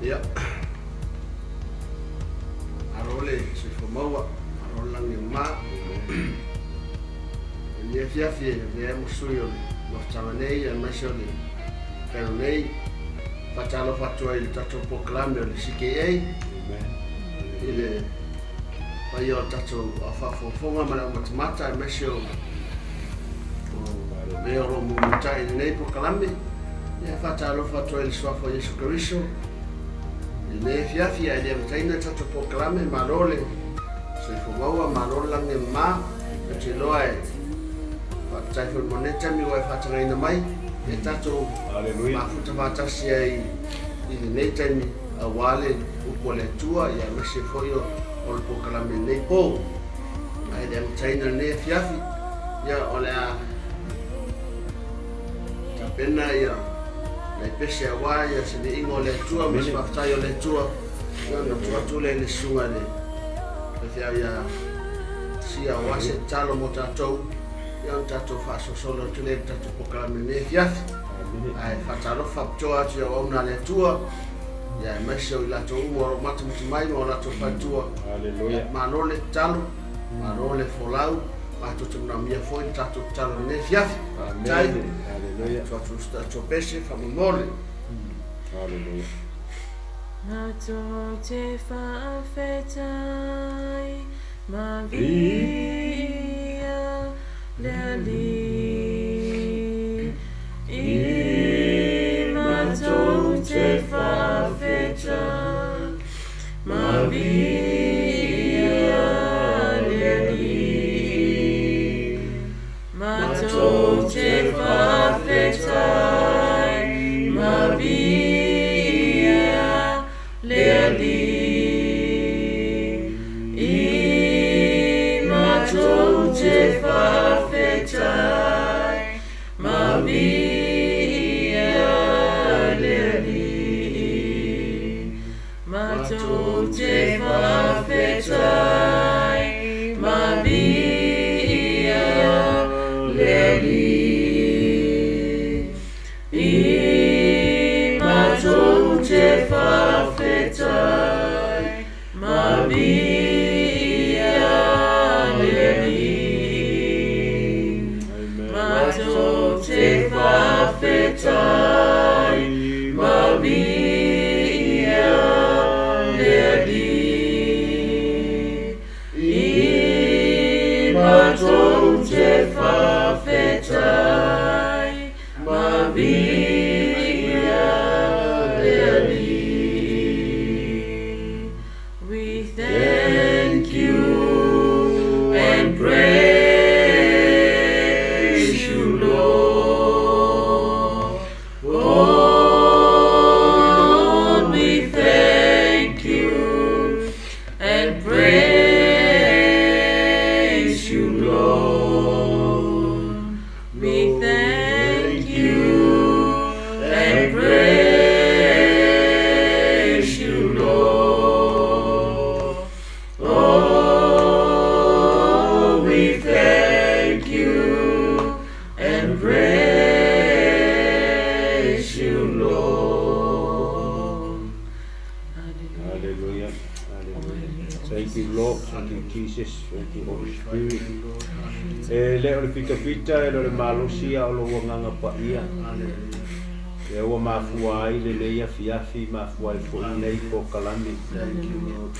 Ia, malo le soifua maua, malo le lagi e mama. I lenei afiafi e avea ai ma sui o le mafutaga nei aemaise o le taeao nei, e faatalofa atu ai i le tatou polokalame o le CKA, i le paia o le tatou au faafogafoga ma le aumatamata aemaise o e o lo o mulimulitai i lenei polokalame. Ia, e faatalofa atu ai i le suafa o Iesu Keriso i lenei afiafi ae le amataina le tatou polokalame. Malo le soifua maua, malo le lagi e mama. Ou te iloa e faafetai foi mo lenei taimi ua e faatagaina mai e tatou mafuta faatasi ai i lenei taimi aua le upu a le Atua, ia aemaise foi o le polokalame i lenei po. Ae le amataina lenei afiafi, ia o le a tapena ia nai pese aua ia se viiga o le Atua ma se faafetai o le Atua, ia ona tuu atu lea i le susuga i le faifeau ia Sia aua se tatalo mo tatou, ia ona tatou faasolosolo atu lea i le tatou polokalame i lenei afiafi. Ae faatalofa faapitoa atu i auauna a le Atua, ia aemaise o i latou uma o lo o matamata mai ma o latou faletua. Ia, malo le tatalo, malo le folau, matou te manaomia foi le tatou tatalo i lenei afiafi. Faafetai. Tuu atu se tatou pese faamolemole. Hallelujah. Matou te faafetai ma viia le Alii. I matou te faafetai ma viia le Alii. Matou te faafetai ma viia le Alii. I matou te faafetai ma viia le Alii. Matou te faafetai ma viia le Alii. I matou te faafetai ma viia le Alii. Matou te faafetai ma viia le Alii. I matou te faafetai ma viia le Alii. We thank you and praise you, Lord. Oh, we thank you and praise you, Lord. We thank you and praise you, Lord. Oh, we thank you and praise you, Lord. Hallelujah. Hallelujah. Thank you, Lord. Thank you, Jesus. Thank you, Holy Spirit. E le o le fitafita e le o le malosi a o lou agaga paia. E ua mafua ai lenei afiafi, mafua ai foi lenei polokalame. Thank you, Lord.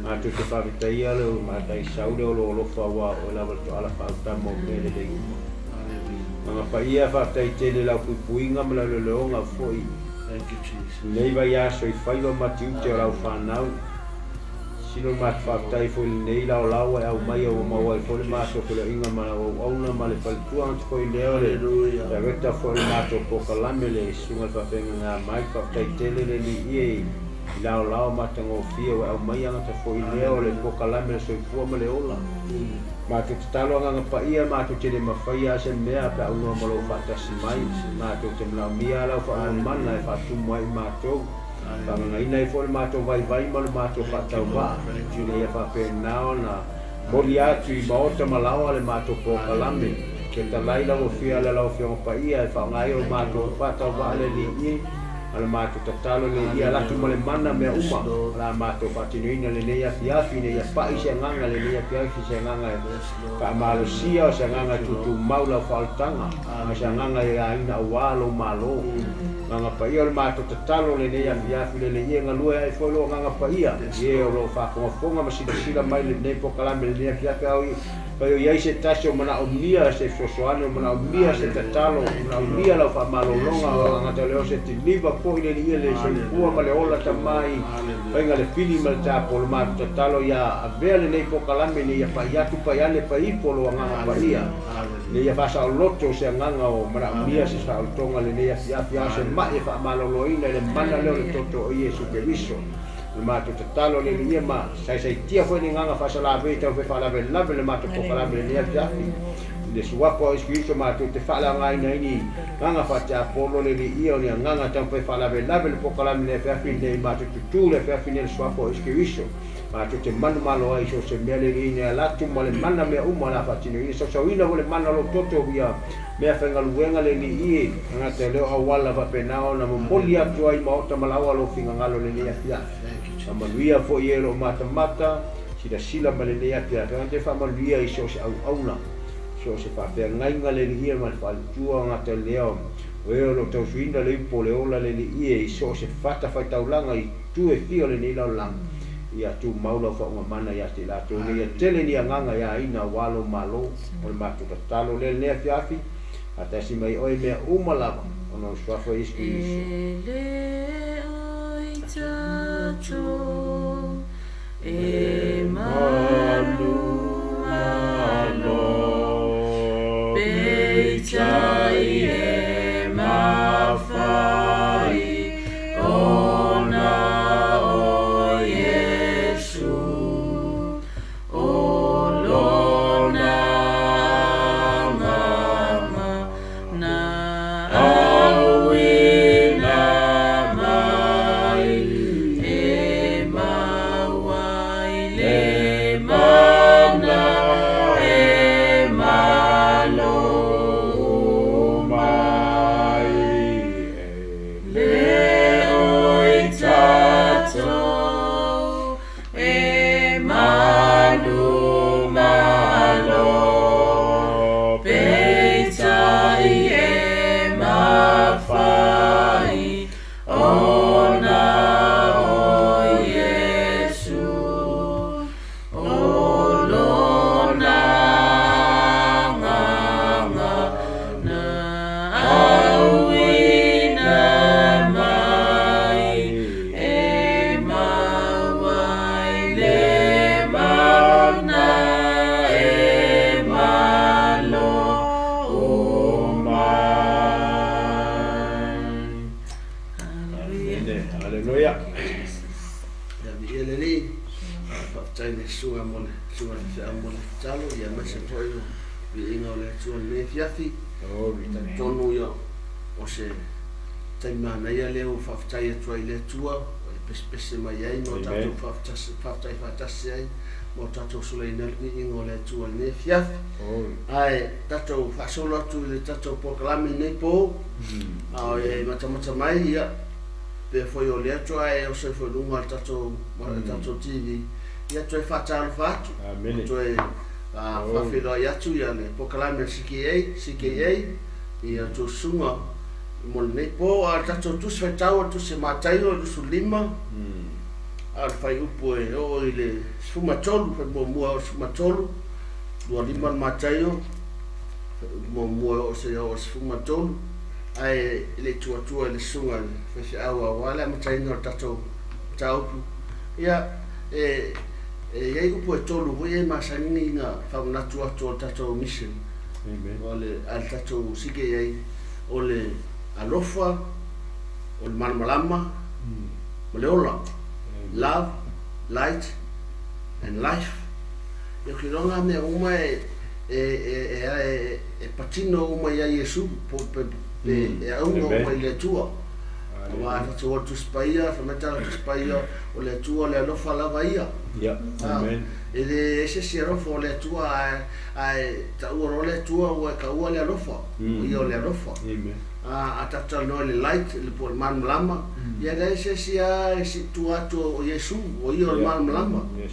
Matou te faafetaia le mataisau le o lo alofa aua o oe lava le toala faautama o mea lelei uma. Agaga paia faafetai tele i lau puipuiga ma lau leoleoga foi. Thank you, Jesus. Lenei vaiaso i faiva ma tiute o lau fanau. Silo le matou faafetai foi i lenei laolao e aumai ua maua ai foi le matou feiloaiga ma lau auauna ma le faletua gata foi lea o le director foi o le matou polokalame le susuga i le faafeagaiga Mike. Faafetai tele le Alii e i laolao matagofie ua e aumaia gata foi lea o le polokalame o le soifua ma le ola. Matou tatalo agaga paia, matou te le mafaia lava se mea pe a aunoa ma lou faatasi mai. Matou te manaomia lava lau faamamana e faatumu ai i matou. Faagagaina ai foi le matou vaivai ma le matou faatauvaa, ina ia faapena ona moli atu i maota ma laoa le matou polokalame. Fetalai lau Afia le lau Afioga Paia e faaaoga ai o le matou faatauvaa le Alii. Ala mātou tatalo le ia latu ma le mana mea uma. Ala mātou faatinoina lenei afiafi ina ia pa'i se agaga lenei afiafi se agaga e fa'amalosia o se agaga e tutumau lau fa'aolataga ma se agaga e aiga auā lou mālō. Agaga paia o le mātou tatalo lenei afiafi le leia e galue ae foi lou agaga paia ie o loo faafogafoga ma silasila mai lenei pokalame lenei afiafi ao pai o iai se tasi o manaʻomia se fesoasoani o manaʻomia se tatalo o manaʻomia lau faamalologa o agata leo se tiliva foʻi le liia le soifua ma le ola tamai faiga le fili ma le tapo o le matou tatalo ia avea lenei pokalame ina ia pa'i atu pa'i ane pa'i ifo lou agaga paia ina ia faasaoloto se agaga o manaʻomia se saolotoga lenei afiafi ao se ma'i e faamaloloina i le mana lea o le toto o Iesu Keriso. O le matou tatalo le liia ma saisaitia foi le agaga faasalavei taumafai faalavelave le matou pokalame lenei afiafi i le suafa o Iesu Keriso matou te faaleaogaina ai ni agaga faatiapolo le liia o ni agaga taumafai faalavelave le pokalame lenei afiafi nei matou tutū le afiafi nei le suafa o Iesu Keriso matou te manumalo ai so o se mea le liia ina ia latu ma le mana mea uma o le a faatinoina sausauina foi le mana o lou toto ia mea faigaluega le liie agata lea o auala faapena ona momoli atu ai maota ma laoa lou finagalo lenei afiafi. Faamanuia foi e loo matamata silasila ma lenei afiafi agata e faamanuia i so o se auauna so o se faafeagaiga le liia ma le faaletua agata lea o e o loo tausuina le iupo o le ola le liie i so o se fata faitaulaga i tu e fia o lenei lalolagi ia tumau lau faaugamana ia te i latou nei ia tele ni agaga ia aiga auā lou mālō o le matou tatalo lea lenei afiafi faatasi mai oe i mea uma lava ona o le suafa o Iesu Keriso. E le oi tatou e malu malo peitai e mafai ona o Iesu o lona agaga na auina mai e maua i le mana e malo Mai e Le oi tatou e malu malo peitai e mafai ona o Iesu o lona agaga na auina mai e maua i le mana e malo mai. Hallelujah. Amene. Haleluia. Ia viia le Alii, faafetai i le susuga mo le susuga i le feau mo le tatalo, ia aemaise foi o viiga o le Atua i lenei afiafi. Talitonu ia o se taimi manaia lea ua faafetai atu ai i le Atua, ua e pesepese mai ai ma o tatou faafetai faatasi ai ma o tatou sulaina ai le viiga o le Atua i lenei afiafi. Ae tatou faasolo atu i le tatou polokalame i lenei po, a o e matamata mai ia pea foi o lea toe ae oso ifo i luga o le tatou le tatou TV, ia toe faatalofa atu, toe faafeiloai atu ia le polokalame a le CKA, CKA i a outou susuga mo lenei po. A o le tatou tusi faitau o le tusi a Mataio 25, a o le fuaiupu e oo i le 13, fuaimuamua e oo i le 13, 25 le Mataio, fuaiupu muamua e oo seia oo i le 13, ae e le i tuu atua i le susuga i le faifeau aua le amataina o le tatou mataupu. Ia, e e i ai upu e tolu foi ia e masani ona faamanatu atu o le tatou mission, o le a le tatou CKA, o le alofa, o le malamalama ma le ola. Love, light and life. Ia, ou te iloa na mea uma e e e e e patino uma ia Iesu po pe e auga uma i le Atua. Aua a tatou o i le Tusi Paia, fai mai tala Tusi Paia, o le Atua o le alofa lava ia. Ia. Amen. E le ese si alofa o le Atua ae taua loa le Atua ua e taua le alofa. O ia o le alofa. Amen. A tatou talanoa i le light, le po o le malamalama, ia leai se isi lava e tua atu o Iesu, o ia o le malamalama. Yes.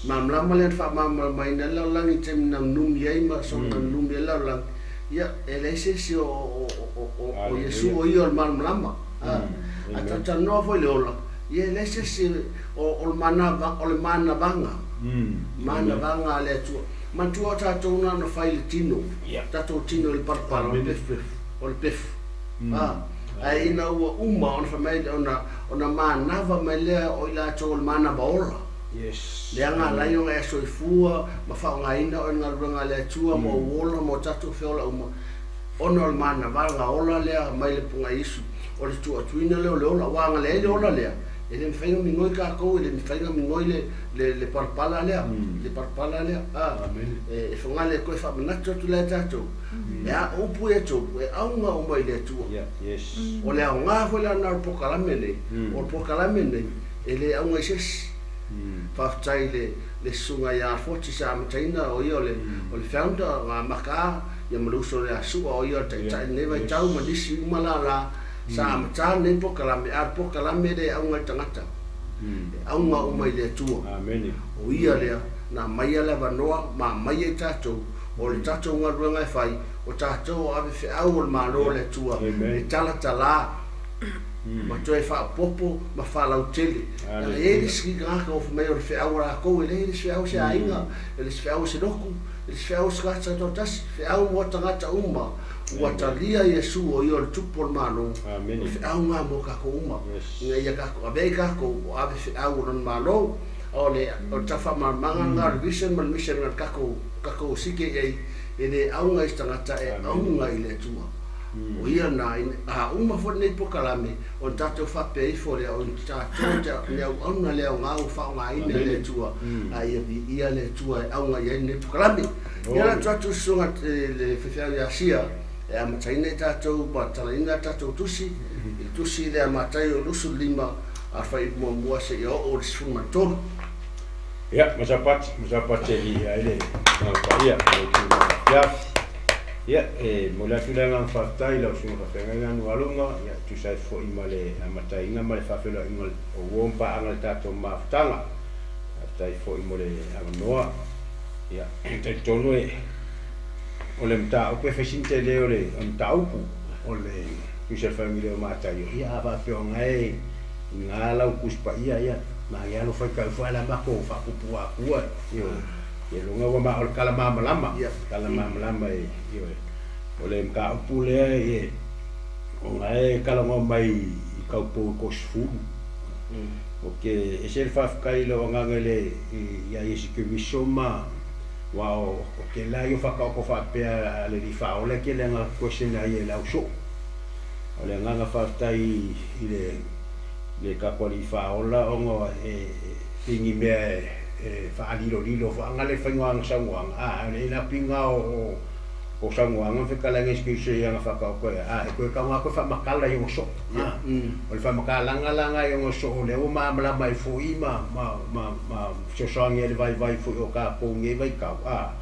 Malamalama lea na faamalamalamaina ai le lalolagi i le taimi na numi ai ma soona numi ai le lalolagi. Ia, e leai se isi o Iesu, o ia o le malamalama. A tatou talanoa foi i le ola, ia e leai se isi o le manavaga. Manavaga a le Atua. Manatua o tatou na ona fai le tino. Tatou tino i le palapala, o le pefu, o le pefu. Ae ina ua uma ona fai mai ona manava mai lea o i latou o le manava ola. Yes. Leaga alai ona e soifua ma faaaogaina oe i le galuega a le Atua ma ou ola ma o tatou feola uma. Ona o le manavaga ola lea mai le Puga Iesu. O le tuuatuina lea o le ola. Ua agalea ai le ola lea. E le mafai ona migoi tatou, e le mafai ona migoi le palapala lea. Le palapala lea. E fogale koe faamanatu atu lea tatou. E a upu ia tou, e auga uma i le Atua. Yes. O le aoga foi lea na o le polokalame nei. O le polokalame nei, e le auga i se isi. Faafetai le susuga ia Alfoti sa amataina, o ia o le founder, ga maka, ia ma le uso le Asua, o ia o le taitai lenei vaitau ma nisi uma lala sa amata lenei polokalame, a o le polokalame le auga i tagata. E auga uma i le Atua. Amen. O ia lea, na aumaia le avanoa ma aumaia i tatou, o le tatou galuega e fai, o tatou o ave feau o le Malo o le Atua, e talatala, ma toe faaopoopo ma faalautele. E i ai le isi tagata ua fai mai o le feau a latou, e leai le isi feau se aiga, e le isi feau se lotu, e le isi feau se tagata taitoatasi, feau mo tagata uma. Ua talia Iesu o ia o le tupu o le Malo. Amen. O le feau ngā mo kākou uma. Yes. Ina ia kākou, avea i kākou, o ave feau o lona Malo, o le tafamalamalamaga ngā o le vision ma le mission ngā kākou CKA, e le auga i se tagata e auga i le Atua. O ia na, a uma foi lenei polokalame, o na tatou faapea ifo lea, o tatou le auauna lea o ngā ua faaaogaina e le Atua, a ia viia le Atua e auga i ai lenei polokalame. Ia la atu atu susuga le faifeau ia Asia, e amataina i tatou ma talaina tatou tusi, i le tusi lea Mataio 25, a fai muamua se ia oo le 13. Ia, masapati e li ai le ngapaia, le tu fiafi. Ia, e mo le atu le agaga faafetai lau susuga faafeagaiga Nualuma, ia tusa ai foi ma le amataina ma le faafeiloaiga o uo ma paaga le tatou mafutaga. Faafetai foi mo le avanoa. Ia, talitonu e o le mataupu e faisini tele o le mataupu o le tusa le faigile o Mataio. Ia, a faafeoga e ngā lau tusi paia, ia, ma ia alo fai kau fai la mako faapupu akua. Io, ia lunga ua ma o le kala malamalama. Kala malamalama e, io, o le mataupu lea e, o ngā e kala ngā mai i kaupou ko sefulu. O ke, e se le faafetai le agaga le ia Iesu Keriso ma wa o ke la io whakaoko whaapea le li whaole ke le ngā question ai e lau so. O le agaga faafetai i le kakoali whaola o ngā e pingi mea e whaalilo lilo whaanga le whaingoanga sauanga. A, le ina pinga o sauanga whekalange ski se ia ngā whakaoko e. A, e koe ka ngā koe whamakala i ngā so. O le whamakalanga langa i ngā so o le o maamalama i fo i ma sosoangi e le vai vai fo i o ka kōnge vai kau. A,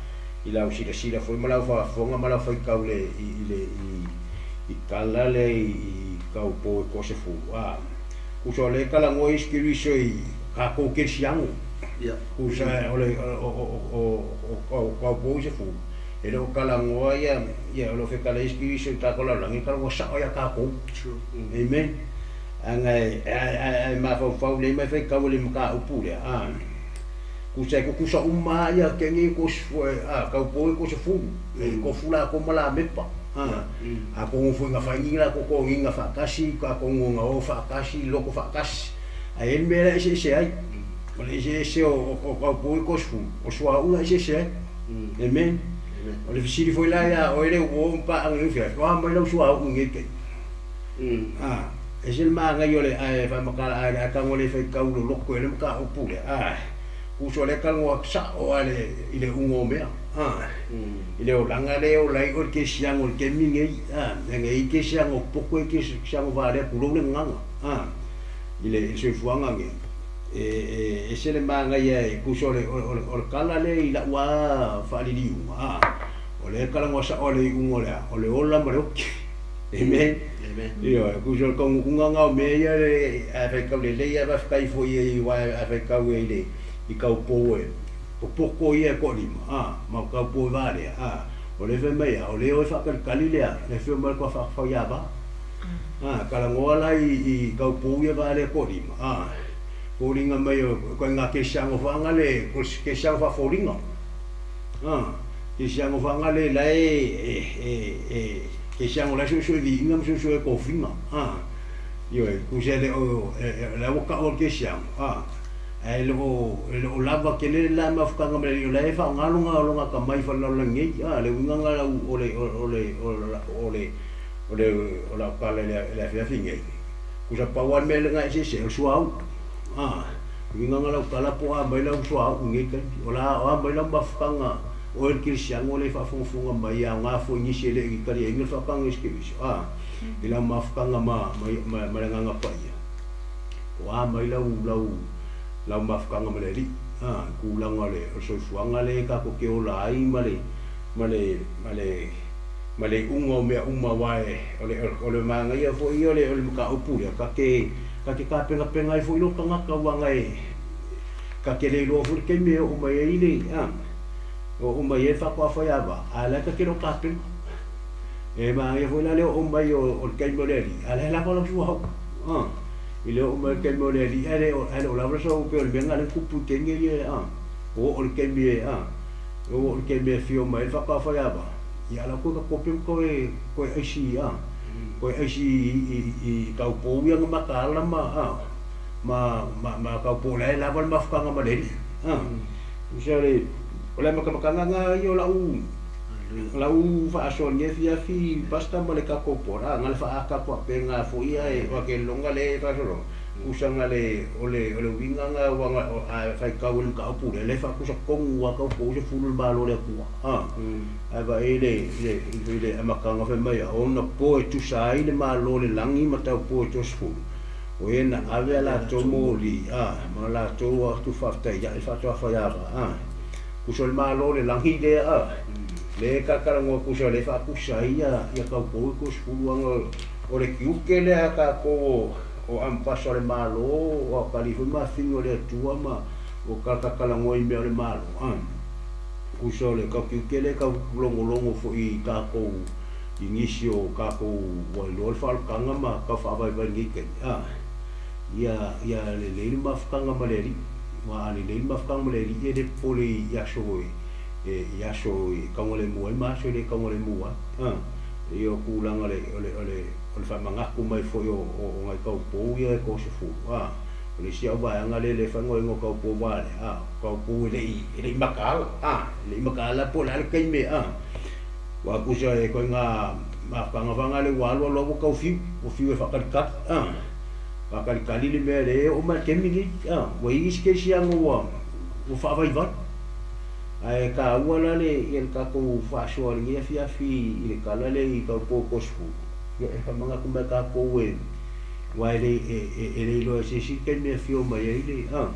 i lau sila sila fo i ma lau whaafonga ma lau whaikau le i kala le i kau po e kose fu. A, kusa o le kala ngoi ski riso i ka kō keri siango. Kusa o le o kau po i se fu. E leo kala ngoa ia, ia o leo whekala ski riso i tāko lau langi, kala ngoa sao ia kā kō. Amen. Anga e mawhau le mai whai kau le maka upu lea. A, kusa e kukusa uma ia ke ngi ko a kau po ko se fu. Ko fula ko mala mepa. A, a ko ngu nga whai nginga ko ko nginga whakasi, ka ko ngu nga o whakasi, loko whakasi. A e mera ese ese ai. O le ese ese o kau po ko se fu. O sua unga ese ese ai. Amen. O le fisiri foi la ia o ele o mpa anga ngi fia. O mai lau sua unga ngi ke. A, e se maanga i ole ai fa makala ai a kango le fai kau lo loko ele maka upu le. A, kuso le kango sa o ale i le ungo mea. A, i le olanga le o lai o ke siango ke minge. A, nge i ke siango poko e ke siango va le kulo le nganga. A, i le soifuanga nge. E se le magaia e kuso o le kala le i lau a faaliliuga a o le kalagoa saʻo le iuga o lea o le ola ma le oki. Amen. Ioe, kuso le kauguuga o mea ia le ae faitau lelei ae faafetai foi ai uae ae faitau ai le i kaupou e popoko ia e toalima a ma kaupou e valea a o le fai mai a o le o e faakalikali lea le afio mai le toafaafaiava a kalagoa la i kaupou ia valea toalima a foliga mai o koaiga kesiago faga le kesiago faafoliga a kesiago faga le lae e kesiago lae suesue viiga ma suesue tofiga a ioe kusa e le o la ua taʻu o le kesiago a ae le o lava tele le la mafutaga ma le alii o lae faaaoga loga atamai falelalolagi nei a le uiga na lau o le o le o le o le o lau tala i le afiafi nei kusa pau lava le mea lena eseese o le suauu a uiga na lau tala po o a mai lau suauu i nei taimi o la o a mai lau mafutaga oe le kerisiano le faafogafoga mai aoga foi nisi e le i taliaina le faataga i se keriso a i lau mafutaga ma le agaga paia o a mai lau mafutaga ma le alii a tulaga o le soifuaga le tatou te ola ai ma le ma le ma le ma le iuga o mea uma uae o le magaia foi ia o le mataupu lea ta te tapenapena ai foi lou tagata uaga e ta te le iloa foi le taimi e oo mai ai le a oo mai ai le faatoafaiava a la e ta te le o tapena e magaia foi la le oo mai o le taimi o le alii a la e lava lau suauu a i le oo mai le taimi o le alii ae le o lava le suauu pei o le mea lena lea na tupu i taimi ia a o oo le taimi e a o oo le taimi e afio mai ai le faatoafaiava ia ala koe ka kope ma koe aisi a koe aisi i kaupou ia na mataala ma a ma kaupou la e lava le mafutaga ma le alii a usa o le makamakanga na ia o lau faasoa nei afiafi pasta ma le tatou pora na le faaata faapena foi ia e o ke longa le faasolo kusaga le o le uiga na uaga a faitau i le mataupu lea le faakusa tonu a kaupou se fulu le malo le Atua a ae vaai le amataga fai mai a ona po e tusa ai le malo le lagi ma taupo e tosefulu o e na ave a latou moli a ma latou atu faafetai ia e faatoafaiava a kusa o le malo le lagi lea a le kakalagoa kusa le faakusa ai ia kaupou e tosefulu aga o le kiuke lea tatou o ampasa o le malo o akali foi mafini o le Atua ma o kakalagoa i mea o le malo a kusa o le kaukiuke le kaulogologo foi i tatou i nisi o tatou ua iloa le faaolotaga ma tau faavaivai nei taimi a ia lelei le mafutaga ma le alii ua a lelei le mafutaga ma le alii e le popole i aso i aso i taugalemu ai ma aso e le taugalemu ai a ia o tulaga o le faamanatu mai foi o nai kaupou ia e tosefulu a o le isi au vaega le le fagoaiga o kaupou valea a kaupou e le i mataala a e le i mataala po o le a le taimi a ua kusa e koiga mafutaga faga le ua alu alu ua tau fiu ua fiu e faakalikali a faakalikali le mea le oo mai le taimi nei a ua i isi kesiago ua faavaivai ae taua la le ia le tatou faasoa i lenei afiafi i le tala le i kaupou tosefulu ia e faamanatu mai tatou e uae e le iloa e se isi taimi e afio mai ai le a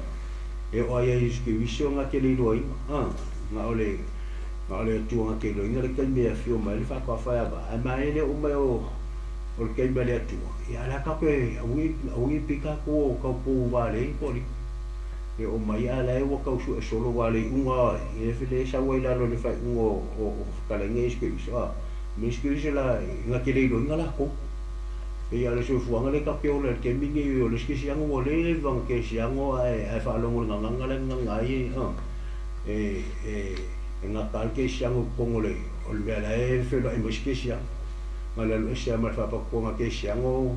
e oo ai ai Iesu Keriso na te le iloaina a na o le Atua na te iloaina le taimi e afio mai ai le faatoafaiava ae maea le oo mai o le taimi a le Atua ia la tatou e aue pei tatou o kaupou valei po o le e oo mai a la e ua tau suesolo ua le iuga e le sau ai lalo i le faaiuga o fetalaiga Iesu Keriso a ma Iesu Keriso la na te le iloaina latou e ia le soifuaga le tatou te ola i le taimi nei o le isi kesiago ua leva ona kesiago ae faalogo i le gagaga lea na gaga ai a e gata le kesiago i totonu o le mea la e feloai mai isi kesiago na le alu ese ma le faapatotoga kesiago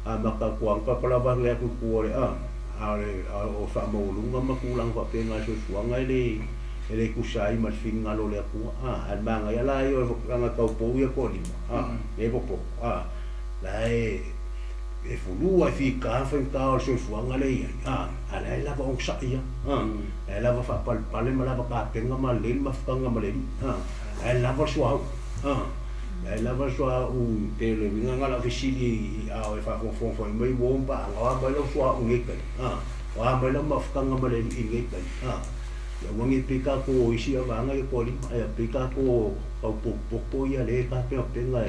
a mata atu palapala le atu i tua o le a o faamaualuga ma tulaga faapena i soifuaga e le tusa ai ma le finagalo o le Atua a ae magaia la ia o le kaupou ia toalima a le popo a la e fulua e fika faigata o le soifuaga le i ai a a la e lava onosai ia a la e lava faapalepale ma lava tapena ma lelei le mafutaga ma le alii a la e lava le suauu a la e lava le suauu pe le uiga na lau fesili a o e faafogafoga foi mai uo ma paaga o a mai lau suauu nei taimi a O a mai la mafutanga ma le i nei kai. Ia wangi pe ka ko isi a vanga i ko lima e pe ka ko au popo ia le ka pe penga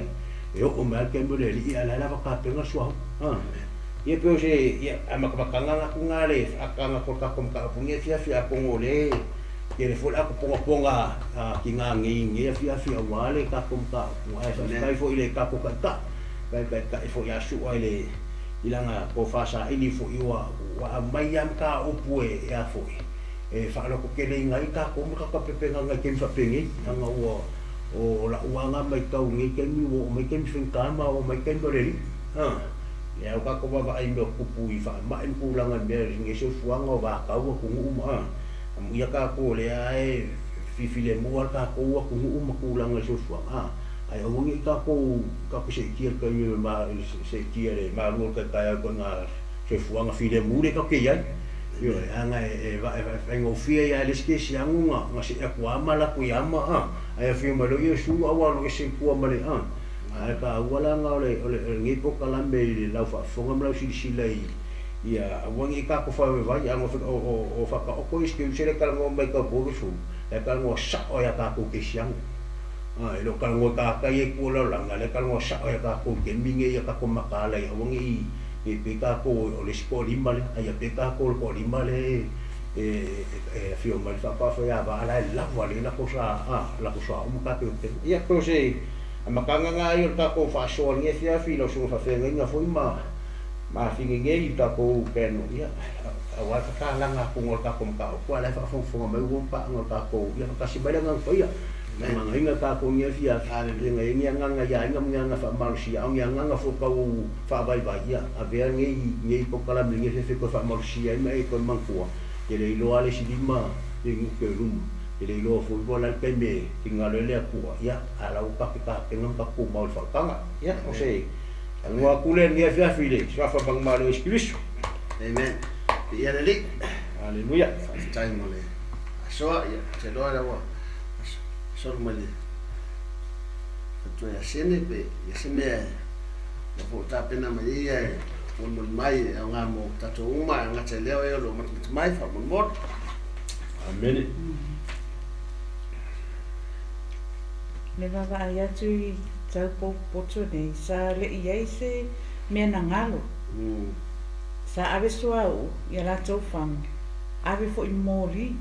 e o mai ke mo le i ala la ka penga sua. Ia pe o se ia amakamakanga nga ku ngale akanga ko ka kom ka pungi fia fia kongo le ke le fola ko ponga ponga ki nga ngi ngi fia fia wale ka kom ka ai sa kai fo ile ka ko ka ta kai kai ka fo ya su ai le ilanga ko fasa ili fo iwa wa mai am ka opu e a fo e whaaloko kele inga i ka ko ka ka pepenga ngai kemi whapengi anga ua o la uanga mai kau ngai kemi o mai kemi whenkama o mai kemi oreri le au ka ko wawa ai mea kupu i wha mai mpulanga mea ngai se fuanga o wākau a kungu uma amu ia ka ko le ae fifile mua ka ko ua kungu uma kulanga se fuanga ai o ngi ka ko se kia ka me ma se kia le ma lu ka kai ko nga se fuanga file mure ka ke ai yo anga e va e ngofia ya le ske si angunga nga se ku ama la ku ama ai fi ma lo yesu awa lo se ku ama le ai ka wala nga ole ole ngi po kala me le la fa fonga mla si si lai ia wangi ka ko fa vai anga o fa ka o ko iske se le kala ngo mai ka bo su le kala ngo sa o ya ka ko ke siang e lo kala ngo ka ka ye ku la nga le kala ngo sa o ya ka ko ke minge ya ka ko makala ya wangi e pe ka ko o le sko lima le ai pe ka ko ko lima le e fio mai fa pa fa ya va la la va le la cosa la cosa o ka pe ia ko se makanga nga yo ta ko fa so nge fia fi lo so fa fe nga fo ma ma fi nge nge ta ko ke no ia wa ka la nga ko ngol ka ko ka ko la fa fo fo mai wo pa ngol ka ko ia ka si ba la nga fo ia nga inga ka ko nge fia nga nge nga nga ya nga nga nga fa mal si nga nga nga fo ka u fa vai vai ia a ver nge nge ko kala nge fe ko fa mal si ai mai ko man ko ke le lo ale si lima e ngu ke luma ke le lo fo bo la ke me ki nga le le ku ia ala u ka ka ke nga ka ku mal fa kanga ia o se ngua ku le nge fia fi le sa fa bang ma le Cristo. Amen. Ia le li. Hallelujah. Time le so ia te lo ala wa so mo le tu ia sene pe ia se me lo fo ta pena mai ia mo mo mai o nga mo ta to uma nga te leo e lo mo mai fa mo mo. Amen. Le vava ai atu i tau popoto nei sa le i ai se mea na ngalo. Sa ave soa u ia latou faga ave fo'i moli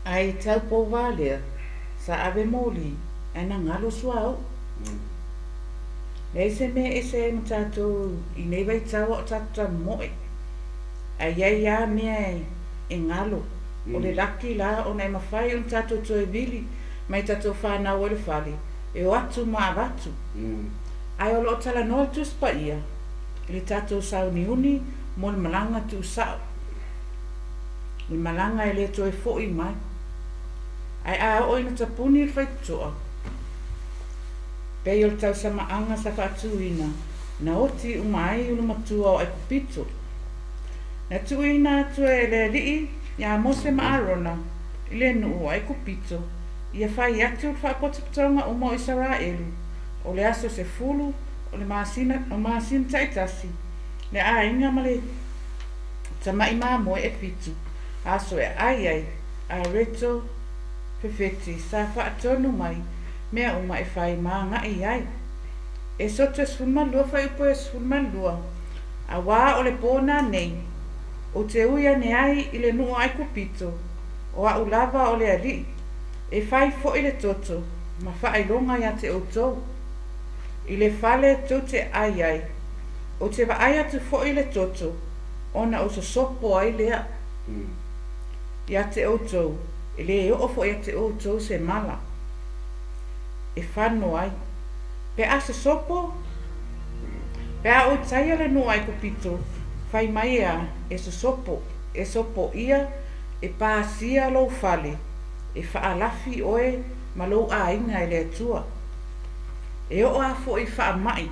ai tau pouvā lea sa ave moli ae na galo suaʻu. Leai se mea ese ai ma tatou i nei vaitau ao tatou tamomo'e ae iai lā mea e galo o le laki la ona e mafai ona tatou toe vili mai tatou fanau ai le fale e o atu ma avatu. Ae o loo talanoa le Tusi Paia i le tatou sauniuni mo le malaga tuusao, le malaga e lē toe fo'i mai. Ae a oo ina tapuni le faitotoa pei o le tausamaaga sa faatuina na oti uma ai ulumatua o Aikupito. Na tuuina atu e le Alii iā Mose ma Arona i le nuu o Aikupito ia fai atu le faapotopotoga uma o Isaraelu o le aso 10 o le masina o masina taitasi le aiga ma le tama'i mamoe e 7 aso e ai ai a reto fefeti sa faatonu mai mea uma e fai maaga'i ai. E soto e 12 faiupu e 12 auā o le pōna nei o te ui ane ai i le nuu o Aikupito o a'u lava o le Alii e fai fo'i le toto ma faailoga iā te outou i le fale tou te ai ai o te vaai atu fo'i le toto ona o sosopo ai lea iā te outou e lē oo fo'i ia te outou se mala e fano ai pe a sosopo pe a ou taia le nuu Aikupito fai mai a e sosopo e sopoia e pasia lou fale e faalafi oe ma lou aiga e le Atua. E oo a fo'i faama'i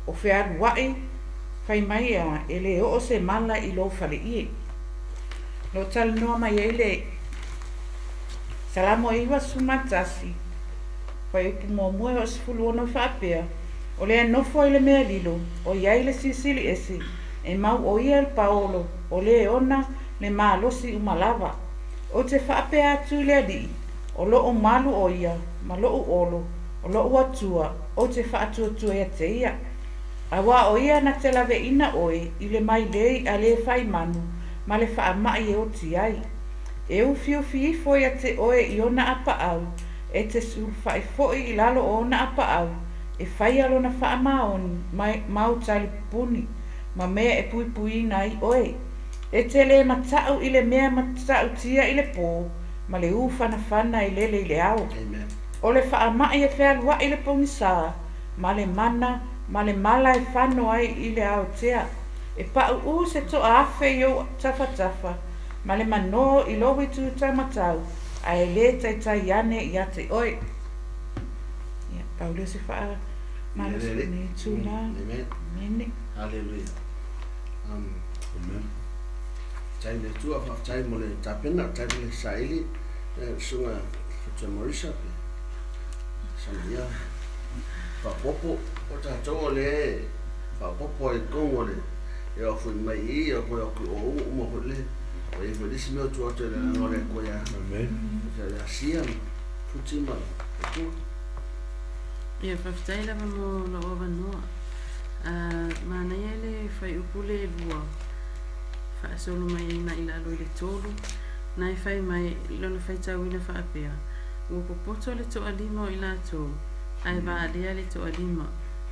o fealua'i fai mai a e lē oo se mala i lou faleie. Lo talanoa mai ai le Salamo 91 faiupu muamua e oo 16 faapea o lea nofo ai le mea lilo o iai le silisili ese E mau o ia le paolo, o lē ona le malosi uma lava. Ou te faapea atu i le Alii, o lo'u malu o ia, ma lo'u olo, o lo'u Atua, ou te faatuatua ia te ia. Auā o ia na te laveina oe i le mailei a lē faimanu ma le faama'i e oti ai. E ufiufi ifo ia te oe i ona apaau, e te sulufa'i fo'i i lalo o ona apaau, e faia lona faamaoni ma ou talipupuni, ma mea e puipuiina ai oe. E te lē mata'u i le mea mata'utia i le pō, ma le ūfanafana e lele i le ao. Amen. O le faama'i e fealua'i le pogisā, ma le mana, ma le mala e fano ai i le aotea. E pa'u'ū se to'aafe i ou tafatafa, ma le manō i lou itu taumatau, ae lē taitai ane iā te oe. Ia, pau lea o se faamalosi i lenei itulā. Amen. Amene. Hallelujah. Amen. Faafetai i le Atua, faafetai mo le tapena, faafetai mo le saili, le susuga Fatua Marisa, pe sana ia faaopoopo. O tatou o le faaopoopo ai i totonu o le e oo foi mai i i, o toe atu i o uma foi le, o i ai foi le isi mea o tua atu i le agaga o le Atua ia, Amen. ia Sia ma Futi ma Atua. Ia, faafetai lava mo lou avanoa. Manaia le fuaiupu le lua faasolo mai ai mai lalo i le tolu, na e fai mai lona faitauina faapea, Ua popoto le toalima o i latou, ae valea le toalima.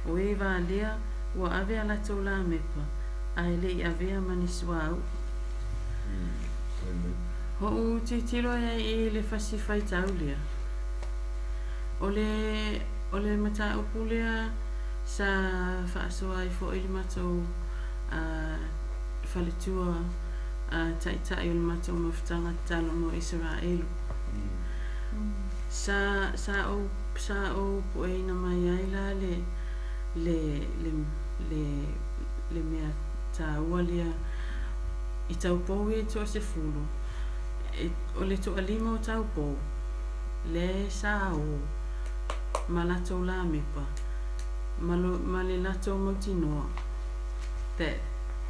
O e valea, ua ave a latou lamepa, ae le i avea ma ni suauu. Amen. Ho'u tilotilo ai ai i le fasi faitau lea. O le, o le mataupu lea sa faasoa ai fo'i le matou faletua taitai o le matou mafutaga tatalo mo Isaraelu. Sa, sa ou, sa ou pueina mai ai la le, le, le, le, le mea tāua lea i taupou ia e toasefulu, e, o le toalima o taupou, lea sa o ma latou lamepa, ma, lo, ma le latou mautinoa, that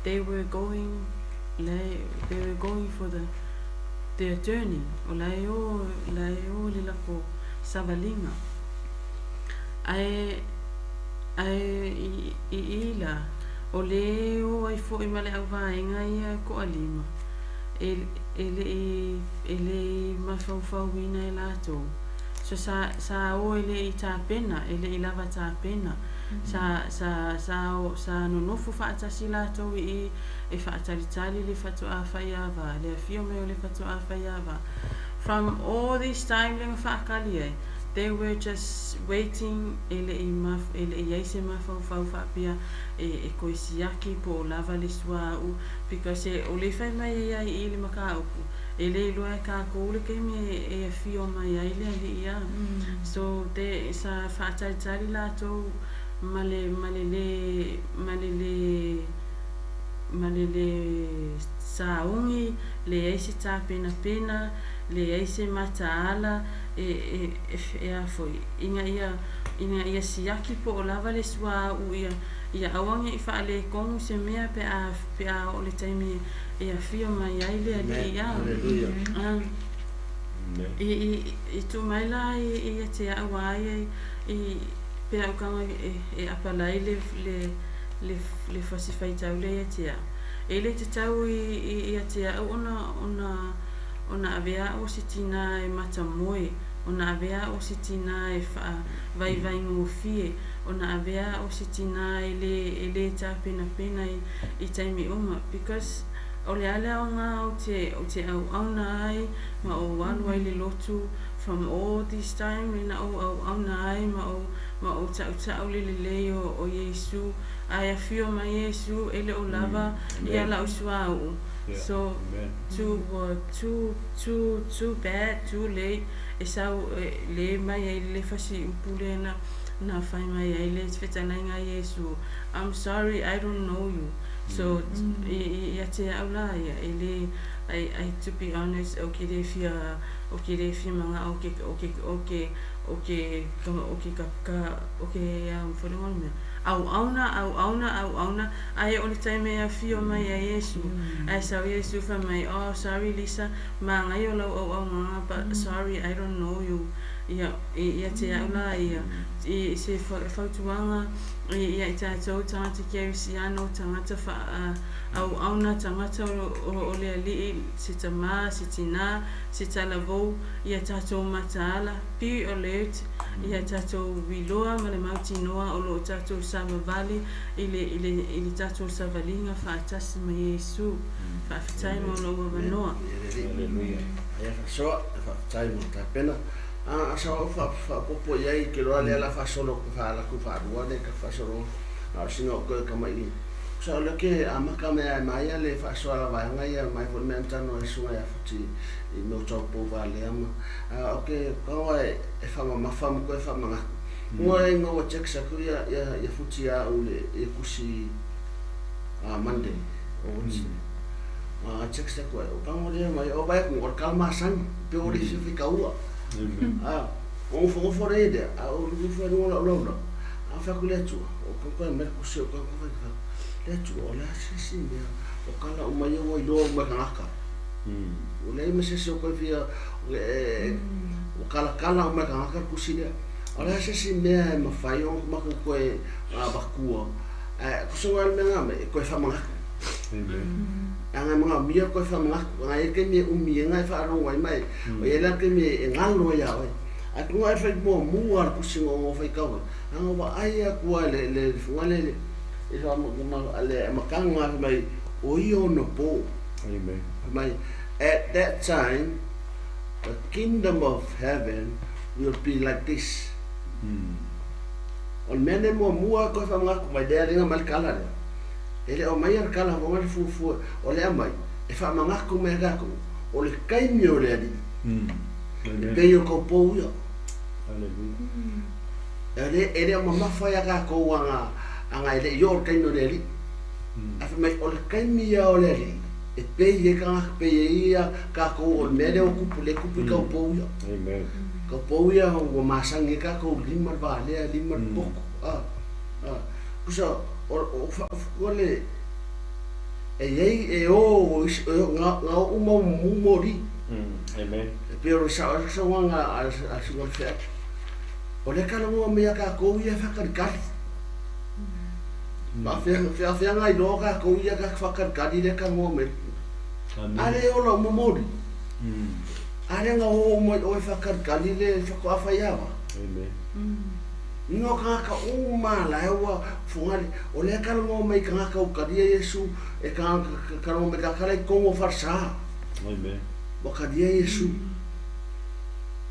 they were going, they were going for their journey, o la e o, la e o le lako savaliga. Ae, ae i, i, i la, o lē o ai fo'i ma le auvaega ia toalima, e, e le'i e le'i mafaufauina e latou. So sa, sa o e le'i tapena, e le'i lava tapena. Sa, sa, sa, o, sa nonofo fa'atasi latou i i e fa'atalitali le fato'a faiava, le afio mai o le fato'a faiava. From all this time le ma fa'akali ai, they were just waiting e le'i maf, e le'i ai se mafaufau fa'apea e, e koe siaki po o lava le suā'u because e o le fai mai ai ai i le makaupu e le iloa e kākou le taimi e, e afio mai ai le ali'i a. So te sa fa'atalitali latou ma le ma le lē ma le lē ma le lē saugi, leai se tapenapena, leai se mataala e e e, e a foi ina ia ina ia siaki po o lava le suā'u ia ia aua ne'i faaletonu se mea pe a pe a oo le taimi e afio mai ai le Amen. alii a. Hallelujah. Amen. I i i tuu mai la i ia te a'u ai i pe a'u tago e e apalai le le le le fasi faitau lea ia te a'u. E le tatau i i ia te a'u ona ona ona avea a'u o se tinā e matamoe, ona avea a'u o se tinā e fa'avaivaigofie, ona avea a'u o se tinā e lē e lē tapenapena i i taimi uma because o le a le aogā ou te ou te auauna ai ma ou alu ai le lotu from all this time lena ou auauna ai ma ou ma ou ta'uta'u le lelei o, o Iesu ae afio mai Iesu e le o lava ia Amen. la'u suauu. So Amen. too too too too bad, too late e sau e, le mai ai le fasi upu lea na na fai mai ai le fetalaiga Iesu, I'm sorry, I don't know you. So i i ia te a'u la ia e le I, to be honest, o ke le fia o ke le fia maga o ke o ke o ke o ke o ke ka ka o ke foliga o le mea Auauna, auauna, auauna, ae o le taimi e afio mai ai Iesu, ae sau Iesu fai mai, oh sorry Lisa, magaia o lau auaunaga, but sorry I don't know you. Ia, ia te au la ia, i se fautuaga ia i tatou tagata kerisiano, tagata auauna, tagata o le Alii, se tamā, se tinā, se talavou, ia tatou mataala, be alert, ia tatou iloa ma le mautinoa o lo o tatou savavali i le, i le, i le tatou savaliga faatasi ma Iesu. Faafetai mo lou avanoa. Haleluia. Ia faasoa, faafetai mo le tapena. A sa o faaopoopo i ai ke loa lea la faasolo faalaku faalua le ka faasologa. A o sina o koe kamaʻi. Sa o le ke amaka mea e mai le faasoa la vaega ia mai foi mea tano e sunga ia futi i no tau pou valea ma. A o ke kawa e whamamafa mo koe whamangaku. Ngā e ngā text aku ia ia ia futi a ule e kusi a Monday o Wednesday. A text aku o pango lea mai o vai ku o kalma san pe o le fi kaua. Amen. A o fo fo re de a o lu fo no la la la. A fa ku le tu o ko ko me ku se o ko ko fa le tu o la si si me o kala o mai o i lo ma ka. O le me se se o ko fi o kala kala o ma ka ku si le. O le se si mea e mawhai o maku koe a bakua. Ko songa le mea me koe whamangaku. Amen. Anga mga mia koe whamangaku. Anga e ke mea umi e ngai whaaronga i mai. O e la ke mea e ngalo ia oe. A kunga e whai mua mua al kusinga o whai kawa. Anga wa ai a kua le le funga le le e wha le makanga mai o i ono po. Amen. Mai at that time the kingdom of heaven will be like this. O le mea nei muamua koe whamangaku mai lea ringa mai le kala lea. E le o mai ar kala whanga le fuafua o lea mai e whamangaku mai kākou o le kaimi o le alii. E pei o kaupou ia. Hallelujah. E le o mamafa ia kākou anga anga e le i o le kaimi o le alii. A wha mai o le kaimi ia o le alii. E pei e kanga pei e ia kākou o le mea lea o kupu le kupu i kaupou ia. Amen. Ka pau ia ua masangi ka kou lima le valea lima le poko. Kusa o o le e ei e o nga nga o uma mumori. Amen. E pe o sa o sa wanga a sunga le fea. O le kala mua mea ka kou ia whakarikari. Ma fea fea fea ngai loa ka kou ia ka whakarikari le ka mua me. Amen. Ale o la mumori. Ale nga o mai o e whakarikari le whakoawha iawa. Amen. Ngo ka ka uma la e ua fungale o le kala ngo mai ka ka ukaria Yesu e ka ka ngo mai ka kala i kongo farsa. Amen. Wa karia Yesu.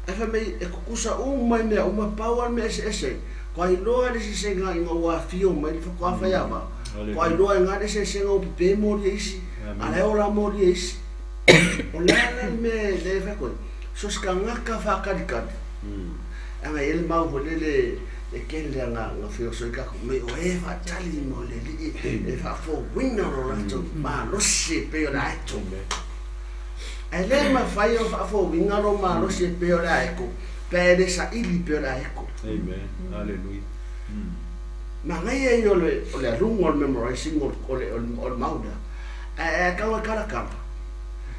E fa mai e kukusa uma mea uma pau al me ese ese. Ko ai loa le se nga i ngā fio mai le whakoawha iawa. Ko ai loa nga le se nga o pepe mori isi. Ale o la mori isi. O le ala me le whakoe. So ska ngaka whakarikari. Anga ele mau le le e kele nga nga fio so ka me o e fa tali mo le li e fa fo winna ro la to ma lo se pe o la to. E le ma fa yo fa fo winna ro ma lo se pe o la eko. Pe le sa ili pe o la eko. Amen. Hallelujah. Ma ngai e yo le o le rungo memorizing o le o mauda. E ka wa kala kala.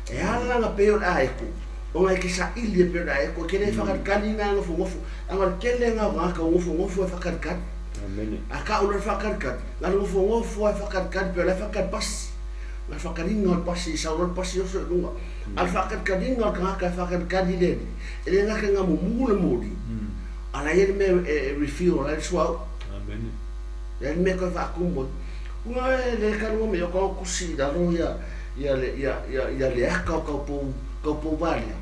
E ala nga pe o la eko. O ngai ke sa ili pe la eko ke le whakarikari ngā ngofu ngofu. Anga kele ngā ngā ka ngofu ngofu e whakarikari. Amen. A ka ula whakarikari. Ngā ngofu ngofu e whakarikari pe la whakaripasi. Ngā whakaringa o pasi, sa ula pasi o so lunga. A whakarikari ngā ka ngā ka whakarikari le. E le ngā ka ngā mumu le mori. Ala ele me e refill, ala ele suau. Amen. Ele me koe whakumbo. Unga e le karunga me o kau kusi raro ia ia le ia ia ia le aka o kau kau valea.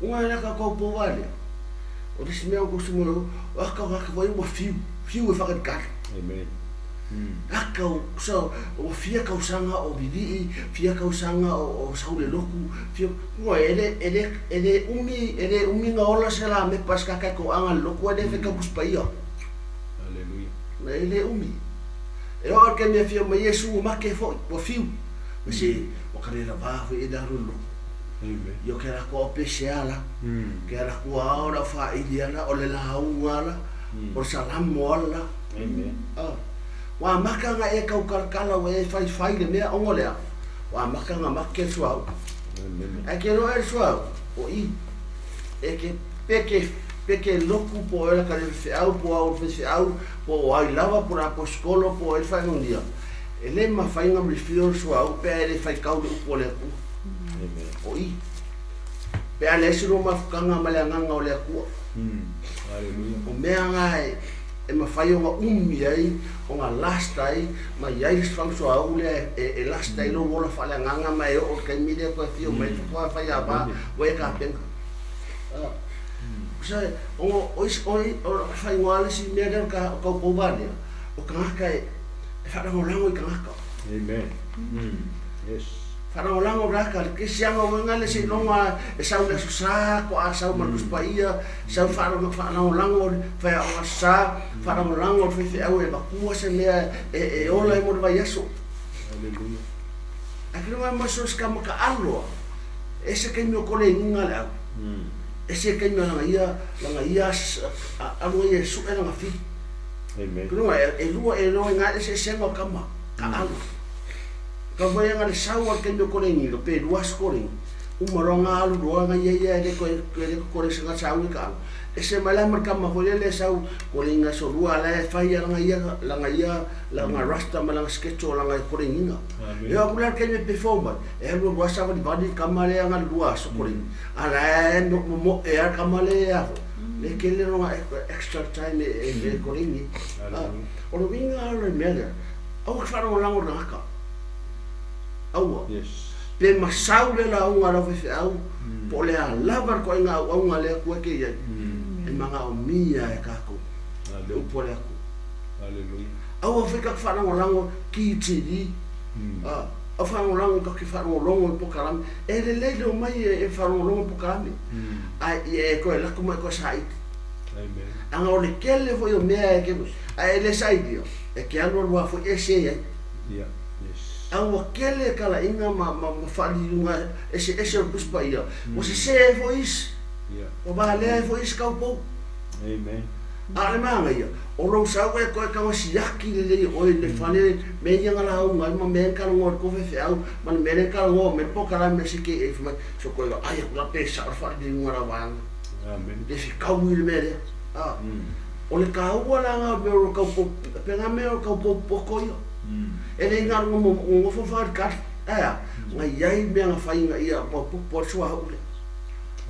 Unga le aka kau pou valea. O lisi mea o kusi mo o aka o aka vai ua fiu, fiu e whakarikari. Amen. Aka o kusa o fia kausanga o vivii, fia kausanga o saule loku, fia unga ele ele ele umi ele umi nga ola se la me pas kaka ko anga loku ele feka kuspaia. Hallelujah. Na ele umi. E o ke mea fia mai Yesu o make foi, o fiu. Ma se o karera vā foi e daru loku. Amen. Io ke la ko pese ala, ke la ko aora fa ili ala o le la haunga ala, O le salamo ala. Amen. Ua amaka aga e kaukalakala ua e faifai le mea ogo lea. Ua amaka aga make le suauu. Amen. Ae ke loa e le suauu, o i. E ke peke peke loku po o ela ka le feau po o au feau po o ai lava po o le aposikolo po o ai le faanonia. E le mafai ona milifia o le suauu pe a e le faitau le upu a le Atua. Amen. O i. Pe a leai se lua mafutaga ma le agaga o le Atua. Hallelujah. O mea na e mafai ona umi ai, ona last ai, ma i ai le sifaga suauu lea e last ai lou ola faaleagaga ma e oo i le taimi lea toe afio mai faatoa fai ava ua e tapena. Sa o o isi o o faaigoa le isi mea lea o le taupou valea, o tagata e faalagolago i tagata. Amen. Yes. Faalagolago tagata, le kerisiano uiga le seiloga e sau i le aso Sa, toa sau ma le Tusi Paia, sau faalagolago le faiaoga aso Sa, faalagolago le faifeau e avatua se mea e ola ai mo le vaiaso. Hallelujah. Ae kiliga mai so se kamakaalo a, e ese taimi o kolegiga le au. Ese taimi o lana ia alu ai e sue lana fili. Amen. Kiliga e lua e loa i ngā eseesega o kama, ka alu. Ka wai anga le sau a le taimi o kolegiga, pe lua aso kolegi. Uma loa ngā alu loa nga ia ia e le koe e le kore se ngā sau i ka alu. Ese mai la ma le kama foi lele e sau kolegiga aso lua ala e fai a lana ia lana rasta ma lana schedule lana kolegiga. Amen. E o aku la le taimi e perform mai, e alu lua savali vali kama lea nga le lua aso kolegi. Ala e momoe a le kama lea e aho. Le kele lona extra time e kolegi. Hallelujah. O le uiga o le mea lea, aua ke faalagolago i le tagata. Aua. Yes. Pe masau le lauga a lau faifeau, po o le a lava le toaiga auauga a le Atua e ke i ai. E magaomia e tatou le upu a le Atua. Hallelujah. Aua foi tatou faalagolago ki TV. Aua faalagolago tatou te faalogologo i pokalame. E lelei le omai e faalogologo i pokalame. Ae ia e toe lako ma e toe saili. Amen. Aga o le kele foi o mea e ke ae e le sailia, e ke alu alu a foi e se ai. Yeah. Yes. A ua kele kalaiga ma faaliliuga eseese o le Tusi Paia, ua sesē ai foi isi, Yeah. ua valea ai foi isi kaupou. Amen. A o le magaia, o lou sau e toe tagosiaki lelei o oe i le fale mea ia na lauga ai ma mea na talanoa i le tou faifeau ma le mea lea na talanoa mai le pokalame a se KA fai mai, so toe vaai atu la pe sao le faaliliuga a lau vaega. Amen. Le fekaui i le mea lea. O le taua la nga mea o le kaupou, pe nga mea o le kaupou poko ia. E le i galuga nonofo faalikali, ae a, na i ai mea na fai ina ia maopoopo ai le suauu lea.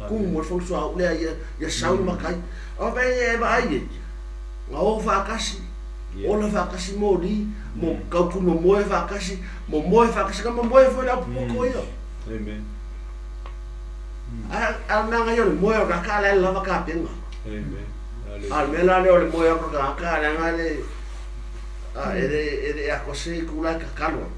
Kumu ai le fono suauu lea ia sau le matai. O mea ia e vaai e, na o faatasi, ola faatasi moli, mo kautu momoe faatasi, momoe faatasi, na momoe foi le aupopoko ia. Amen. A o le mea ia o le moe o tagata a la e lava tapena. Amen. A o le mea la lea o le moe atu o le tagata leaga le e le e le atoa se itu la e tatalo ai.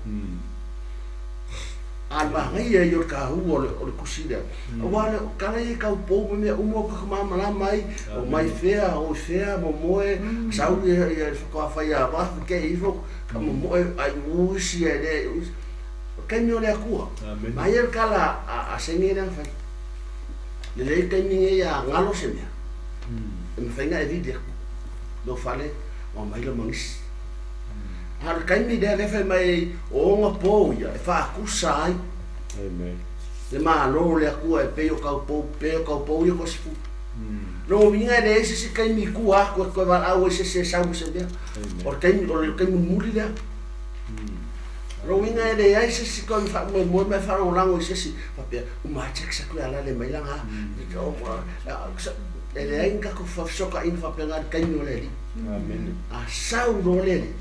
A o le manaia ia o le taua o le tusi lea. Aua o tala ia e taupou ma mea uma o tatou malamalama ai, o mai fea, o i fea, momoe, sau ia le faatoa fai ava, fekei ifo, ka momoe ai u isi ae le u isi. O le taimi o le Atua. Amen. Maia le tala a senge lea na fai. Lelei le taimi nei a galo se mea, e mafai ona e vili atu lou fale ma aumai lau magisi. A o le taimi lea lea e fai mai ai o ona pou ia e faatusa ai Amen. le Malo o le Atua e pei o taupou, pei o taupou ia toasefulu. Lona uiga e leai se isi taimi i tua atu e toe valaau ai se isi e sau ma se mea. O le taimi, o le taimi mulimuli lea. Lona uiga e leai se isi toe faamoemoe ma e faalagolago i se isi faapea, uma lava text atu ia la le mai lana e leai ni tatou fesootaiga faapena i le taimi o le Alii. Amen. A sau loa le Alii,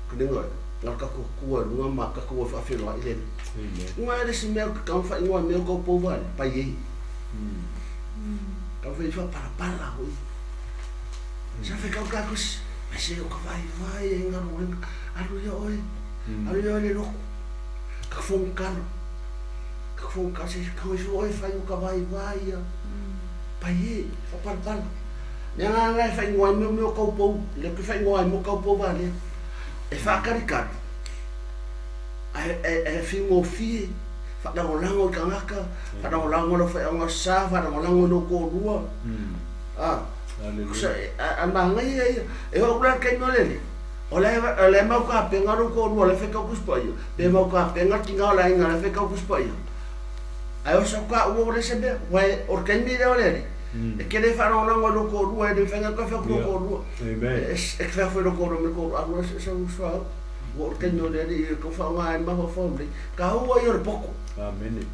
kuliga oe, na o le tatou Atua i luga ma tatou o e faafeiloai le Alii. Amen. Uga e le isi mea ou te taumafai igoa mea o taupou vale, pai ei. Taumafai e faapalapala hoi. Sa fai kau tatou si, ai se o ka vaivai ai galuega, alu ia oe, alu ia oe le loku. Ka fongkalo. Ka fongkalo se kau ifo oe fai o ka vaivai ia. Pai e, faapalapala. Mea ngā e whaingoa ai meo meo kaupou, le ke whaingoa ai mo kaupou valea. E whaakarikari, e whingofie, whaalagolago i kangaka, whaalagolago lau whaionga sa, whaalagolago i lou kōlua. A mangai ia e o ula kai no le. O le mau ka penga ro ko ru le fe ka kuspa ia. Pe mau ka penga tinga la inga le fe ka kuspa ia. Ai o sa ka o le se be wai o kai mi le o le. E ke le fa ro na ngo ko ru e le fenga ka fe ko ru. Amen. E fe fe ro ko ro me ko aru se sa u sa. O kai no le i ko fa nga ma ho fo le. Ka o ia le poko. Amen.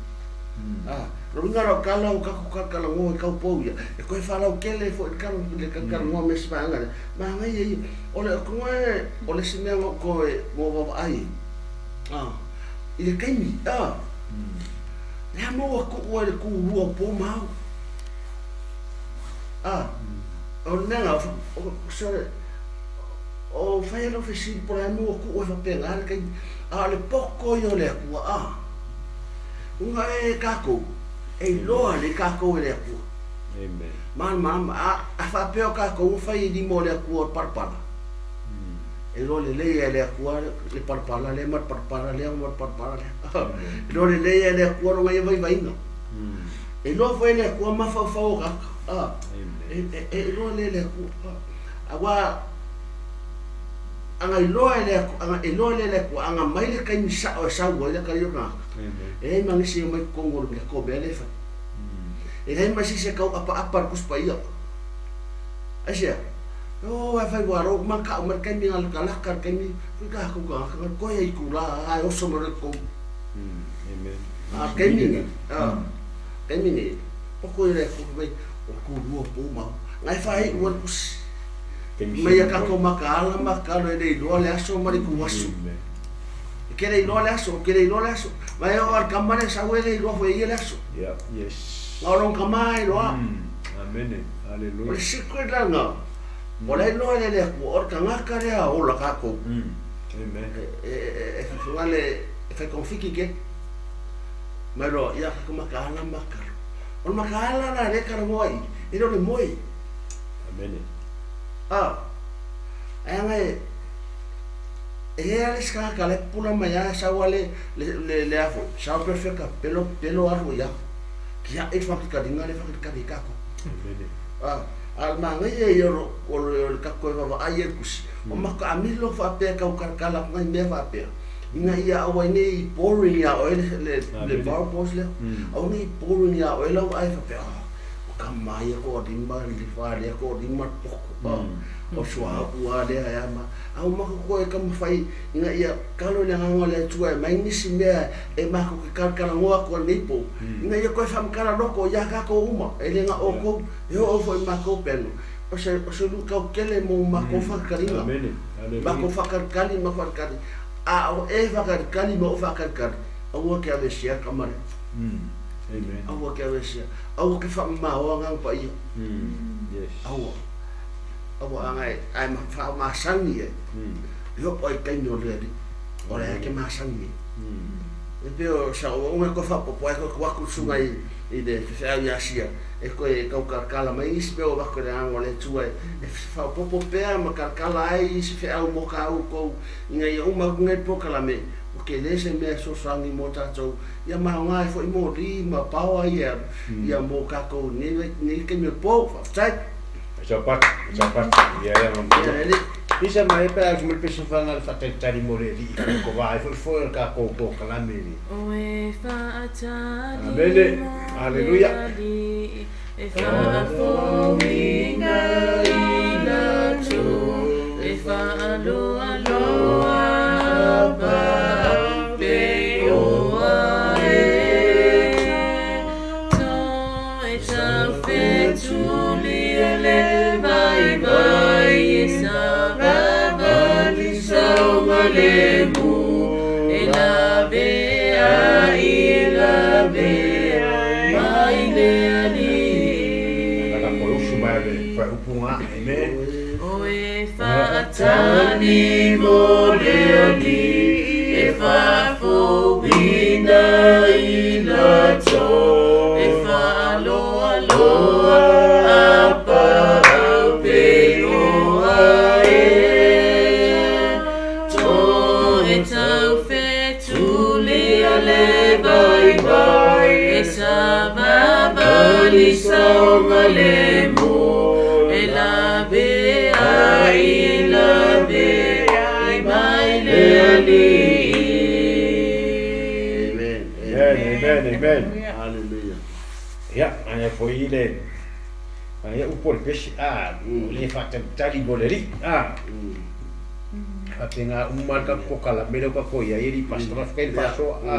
Ah, ro nga ro kala o ka ko kala ngo ka po ia. E ko fa la o kele fo ka le ka ka ngo me spa nga. Ma nga ia o le ko o le se me ngo ko ngo va ai. Ah. I le kai mi. Ah. Le mo ko o le ku ru po mau. Ah. O nga o sorry. O fa lo fe si por mo ku o fa penga le kai a le poko io le ku a. Unga e kako e loa le kako e le ku. Amen. Man mam a fa pe o kako fa i di mo le ku parpala. E lo le le le ku le parpala le mar parpala le mar parpala le. E lo le le le ku ro ngai vai vai no. E lo foi le ku ma fa fa o ka. Ah. E lo le le ku. A wa anga iloa le anga iloa le ku anga mai le kai misa o sa o le kai yo. E mangi se mai kongo le ko bele fa. E le mai se kau apa apa kus pa ia. Asia. O ai fai waro ma ka ma kai mi al kala ka kai mi ka ko ka ko ia ku la ai o so mo le ko. Amen. A kai mi. Ah. Kai mi ni. Po ko le ko mai o ku ru po ma. Ngai fai o kus. Mai ka ko makala makalo e le le aso mari ku aso. Ke le loa le aso, ke le loa le aso. Mai o al kamare sa we le loa foi le aso. Yeah, yes. Ngaro kamai loa. Amen. Hallelujah. O le secret la nga. O le loa le le ku o ka ngaka le o la ka ko. Amen. E fa le fa konfiki ke. Mai lo ia ka makala makalo. O makala la le ka moi. E lo le moi. Amen. Ah. Ai ngai e ale ska ka le pula mai sa wa le le le afo sa perfecta pelo pelo aru ya kia e fa ka dinga le fa ka di ka ko. Ah al manga ye yo o le ka ko va ai e kus o ma ka amilo fa pe ka ka kala ngai me fa pe inga ia o nei boring ya o le le bar pos le o nei boring ya o le ai fa pe o ka mai ko dimba le fa le ko dimba poko o sua ua le ia ma au ma ko e ka mafai inga ia kalo le nganga le tua mai nisi mea e ma ko ke kala ngoa ko nei po inga ia ko fa kala loko ia ka ko uma e le nga o ko e o fo ma ko peno o se lu ka kele mo ma ko fa kalinga ma ko fa kali ma fa kali a o e fa kali mo fa kali au ke ave sia kamare. Amen. Au ke ave sia au ke fa ma o nga pa ia. Yes. Au au angai ai ma fa ma sangi e. Yo oi kai no le o le ke ma sangi. E pe o sa o nga ko fa po po ko ko ku sungai i de fe ai asia e ko e kau kala mai is pe o ba ko le ngo le tua e fa po po pe ma kala ai is fe au mo ka au ko ngai o ma ngai po kala me o ke le se me so sangi mo ta to ia ma ngai fo i mo ri ma pa ia ia mo ka ko ni ni ke me po fa tai. Sapat, sapat, ia ia mampu. Isa mai pe aku melpesa fanga le fatatari mo le li ko vai fo fo ka ko ko kalame li. O e fa atali. Amen. Hallelujah. E fa fo inga ina tu. E fa alo alo pa pe o a e. To e ta fe tu li le vai vai sa va va li sa o le mu e la be a i la be mai le ali la ko usu mai le fa upunga. Amen. O e fa tani mo le ali e fa fo bina i la to e fa alo alo a pa pe o a e to e tau fe tu le ale vai vai e sa va va li sa o ma le mo e la Amen, amen. Hallelujah. Ia, ae foi le ae upu o le pese, a, o le faatalitali mo le alii, a. Faapena uma le tatou kokalame lea ua tatou i ai, alii pastor, faafetai le faasoa, a.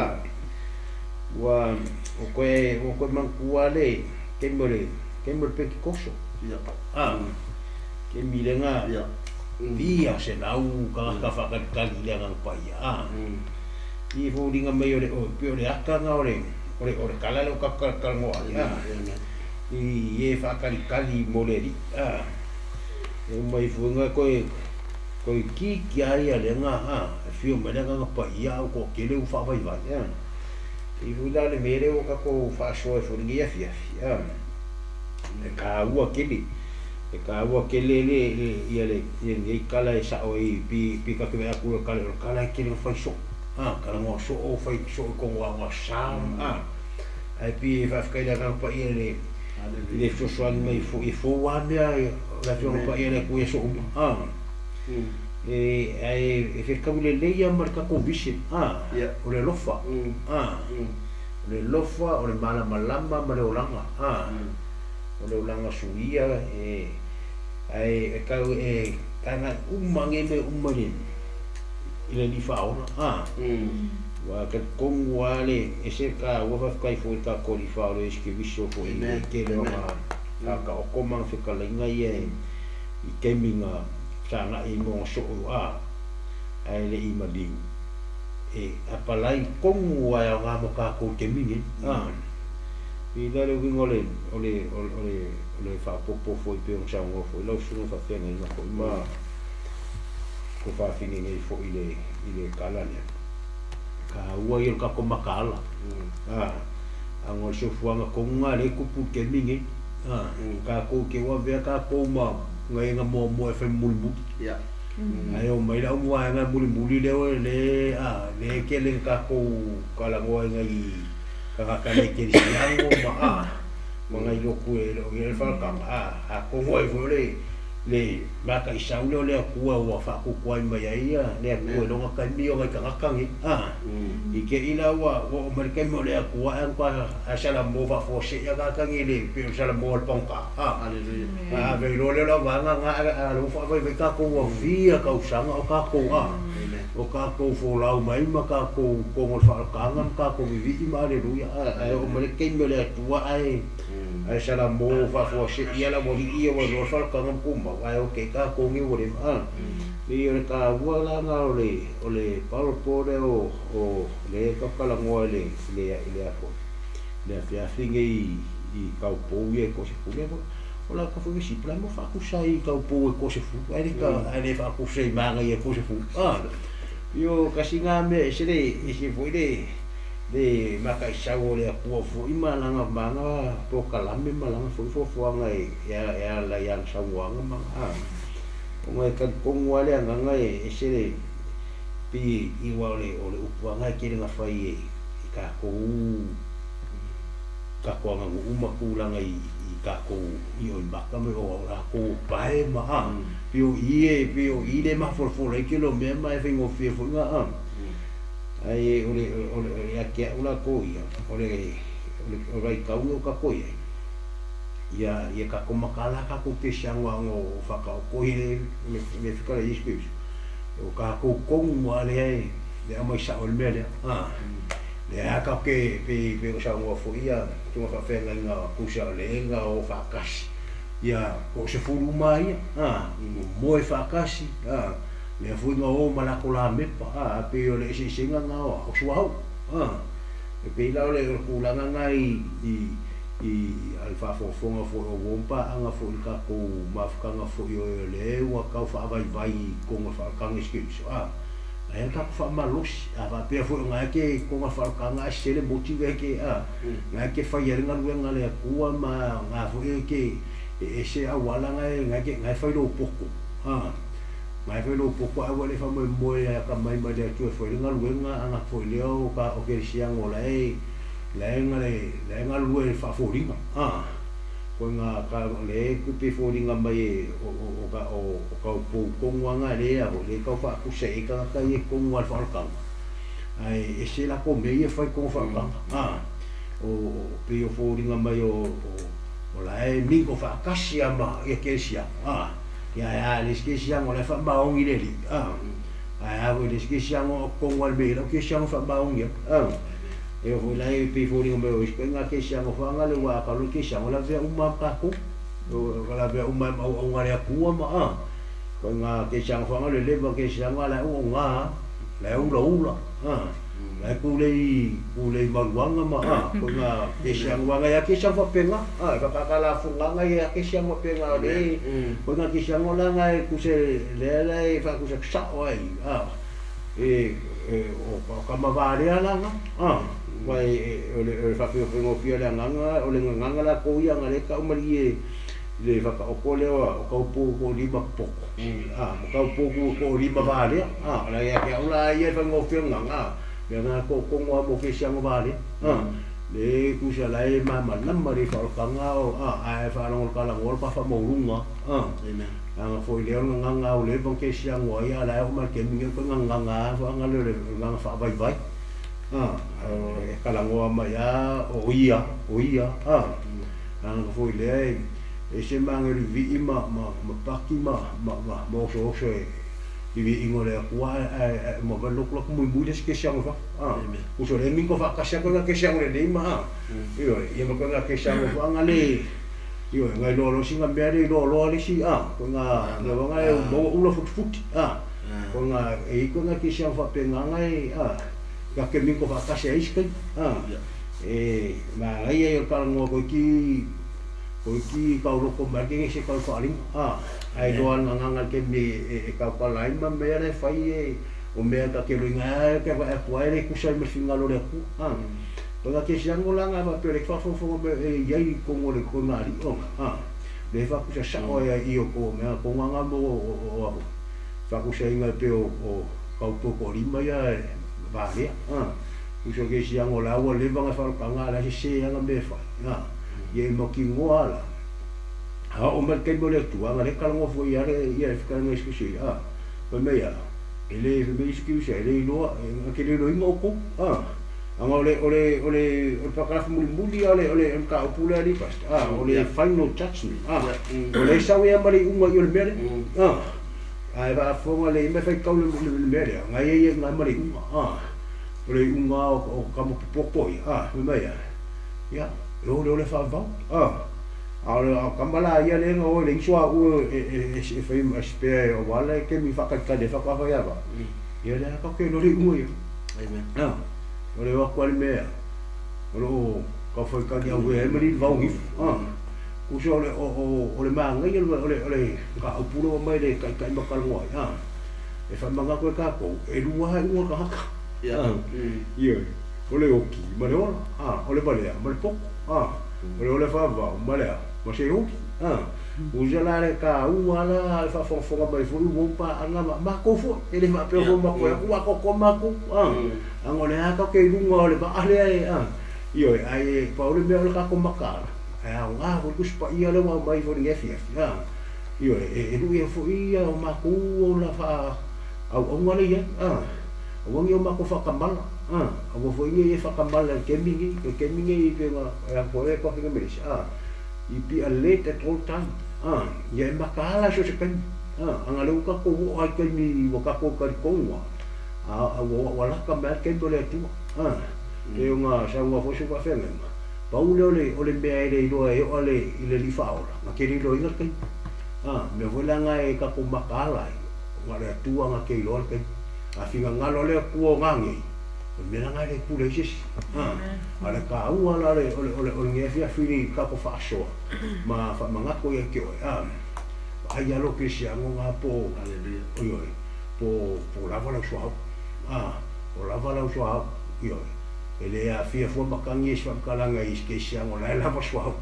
Ua ua toe ua toe manatua le taimi o le taimi o le Pentekoso, a. Taimi lea na fia selau tagata faatalitali i le Agaga Paia, a. I foliga mai o le pei o le ata lena o le o le o le tala lea ua tatou talatalanoa ai, a. I e faatalitali mo le alii, a. E uma ifo ai na toe toe itiiti lava ia lea na, a, e afio mai le Agaga Paia a ua toatele ua faavaivai, a. E i ai foi la le mea lea ua tatou faasoa ai foi i lenei afiafi, a. E taua tele, e taua tele le ia le ia lenei tala e sao ai pi pi ta te vaai atu i le tala o le tala e tele na fai soo, a, talanoa soo, fai soo i totonu o aoga sa, a. Ae pei e faafetai i le Agaga Paia i le i le fesoasoani mai foi e fou lava mea o le Afioga Paia a le Atua i aso uma, a. E ae e fetaui lelei lava ma le tatou vision, a, o le alofa, a. O le alofa, o le malamalama ma le olaga, a. O le olaga suia e ae e tau e agai uma nei mea uma i le i le Alii Faaola, a. Aua e talitonu lava le ese le taua faafetai foi i le tatou Alii Faaola Iesu Keriso foi i le tele o ana faataoto ma ana fetalaiga ia i taimi na sagai ai ma ona soo, a, ae le i maliu. E apalai tonu lava e aoga mo tatou i le taimi lenei, a. Pei la le uiga o le o le o le o le faaopoopo foi pei ona saunoa foi lau susuga faafeagaiga foi ma ko faafine nei foi i le i le tala lea. Taua ia o le tatou mataala, a, ona o le soifuaga tonu lena lea e tupu i le taimi lenei, a. Tatou te o avea tatou ma gaega muamua e fai mulimuli. Ae omai le auvaega mulimuli lea ua le a le tele ina tatou talanoa ai nai tagata le kerisiano ma a ma nai lotu e le o i ai le faletaga a atonu ai foi o le le mataisau lea o le Atua ua faatutu ai mai ai ia le Atua i lona taimi o nai tagata nei a i te i la ua ua oo mai le taimi o le Atua ae matua ae salamo faafuasei a tagata nei le pei o le salamo a le pagota a a ave ai loa lea o le auvaega lena a lea ua faavaivai tatou ua fia tausaga o tatou a o tatou folau mai ma tatou togo i le faaletaga ma tatou vivii ma aleluia a ae oo mai le taimi o le Atua ae ae salamo faafuasei a le aualii ia ua iloa le faaletaga ma tumau ae o te tatou nei ua leva a pei o le taua la lena o le o le parable lea o o lea e tautalanoa i le i le i le a foi le afiafi nei i taupou ia e toasefulu o la ta foi vesipu la e mo faatusa ai i taupou e toasefulu ae le ta ae le faatusa i manaia e toasefulu a io kasi na mea ese le ese foi le le mataisau o le Atua foi ma lana mana polokalame ma lana foi fuafuaga e e ala i ana saunoaga ma a ona e talitonu lava le agaga e ese le pei i aua o le o le upu lava lena e tele na fai e tatou tatou aganuu ma tulaga i i tatou i oimaka ma o latou o pae ma a pei o i e pei o i le mafolafolafola ai tele o mea ma e faigofie foi na a ae o le o le ia te a'u latou ia o le o le o vaitau o tatou i ai ia ia tatou mataala tatou pesiano aoga o faataoto i le le fekala Iesu Keriso o tatou tonu lava lea e le aumai sao ai le mea lea a lea lava tatou te pei pei ona saunoa foi ia susuga faafeagaiga tusa o le na o faatasi ia toasefulu uma lava ia a moe faatasi a lea foi na o ma latou lamepa a pei o le eseesega na o suauu a e pei la o le tulaga na i i i a le faafogafoga foi o uo ma paaga foi i le tatou mafutaga foi o lea ua tau faavaivai i totonu o le faaletaga Iesu Keriso a ae a tatou faamalosi a faapea foi o na e te totonu o le faaletaga ae sese le motive e te a na e te fai ai le galuega a le Atua ma na foi e te e ese auala na e na e te na e fai lou poto a na e fai lou poto ae ua le faamoemoe e atamai mai le Atua e fai le galuega a na foi lea o ka o kerisiano la e la e la e galulue i le faafoliga a koe nga ka le e foliga mai e o o o o o taupou tonu lava na le a foi le tau faatusa i ai tagata ia i totonu lava o le faaletaga ae ese latou mea ia e fai i totonu o faaletaga a. O pe o fōringa mai o la e mingo whaakasi ama ia kesia. Ia a le kesia ngo le whamaongi le li. A le kesia ngo kongo al me lo kesia ngo whamaongi. E o la e pe fōringa mai o isko ngā kesia ngo whanga le wa ka lo kesia ngo la vea uma kako. O la vea uma au ngā le akua ma. Ko ngā kesia ngo whanga le leva kesia ngo la o ngā la ula ula. La kulei maruanga ma ko ngā kesia ngo wanga ia kesia whapenga. Whakakala funganga ia kesia ngo penga le. Ko ngā kesia ngo la ngai kuse le la e whakusa sao ai. E o kamavarea langa. Wai o le whawhiwhengo le nganga o le nganga la ko ia ngare ka umari e le whakaoko leo o kaupu ko lima poko. Mo kaupu ko lima varea. La ia ke aula ia whangofia nganga. Mea ngā kōkongo a mo kesia ngo varea. Le kusa la e mama nama le whaokanga o ae whaarongo kala ngol pa whamaurunga. Anga foi leo nganga o le vang kesia ngo ai ala e o marke minge ko nganga whanga le le nganga whaavaivai. E kalangoa mai a o ia. Anga foi lea e se mange le vii ma paki ma oso oso e i vi ingo le akua e ma valok lok mui mui le kesia ngo fa. Uso le mingo fa kasia ko kesia ngo le nei ma. Io ia ma ko kesia ngo fa nga le io ngai lo lo singa mea le lo lo le si ko nga le wanga e mo ula fut fut. Ko nga e ko nga kesia fa pe nga ngai ka ke mingo fa kasia iskai. E ma ngai e ka ngo ko ki ka loko ma ke se ka fa ai loa nganga ke me e ka palai ma me le fai e o mea ka ke loinga ke va ku ai le kusa me finga lo le ku ko ga ke siango la nga va pe le fa fo fo me e iai ko ngo le ko ngari o le fa kusa sa o ia i o ko mea ko nganga mo o fa kusa inga pe o ka upo ko lima ia va le kusa ke siango la ua le vanga fa ka nga la se anga me fa ia e maki ngoa la o mai kai mo le tua nga le kalango fo ia le ia e fika nga iskusi pa me ia ele me iskusi ele iloa nga ke le loinga o ko anga ole pakarafu muli muli ole ka upule ali past o le final judgment o le sau ia mari unga i o le mere ai va fonga le me fai kau le mere nga ia nga mari unga o le unga o ka mo popo ia me mai ia lo le fa vau a kamala ia le ngo le isua u e fai ma spe o wala ke mi fa ka le fa ka fa ya va ia le ka ke lo le unga ia Amen. O le wako ale mea o lo ka fai ka ia ue mari vau hif uso o le o le maangai o le ka upulo mai le kai kai makalangoa e fa manga koe ka ko e lua hai ua ka haka ia o le oki ma le ola o le valea ma le poko o le fa vau ma le ma se oki usa la le ka ua la fa fonga mai foi ua pa anga ma ko fo e le ma pe o ma ko ua ko ko ma ko anga le ka ke lunga o le ba ale io ai pa o le mea o le ka ko makala ai nga ko kuspa ia le wa mai fo nge fia io e lu ia fo ia o ma ko o la fa au au ngale ia o ngi o ma ko fa kamala o fo ia fa kamala ke mingi i pe nga ko e ko ke me i be alert at all time ia e makala so se kai anga le uka ko o ai kai mi wa ka ko ka ko wa a wa la ka me ke le tu e nga sa nga fo so fa fe nga paule o le mea e le iloa e o le i le lifa ora ma ke le iloa kai me fo la nga e ka ko makala nga le atua nga ke iloa kai a finga ngalo le ku o ngangi o mea nga le pule isi a le ka ua la le o le nge fia fili ka ko faasoa ma fa mangako ia ke oe ai alo ke sia ngo nga po Hallelujah. Oi oi po lava lau suau o lava lau suau oi e le a fia fua makangi e swakalanga i ke sia ngo la lava suau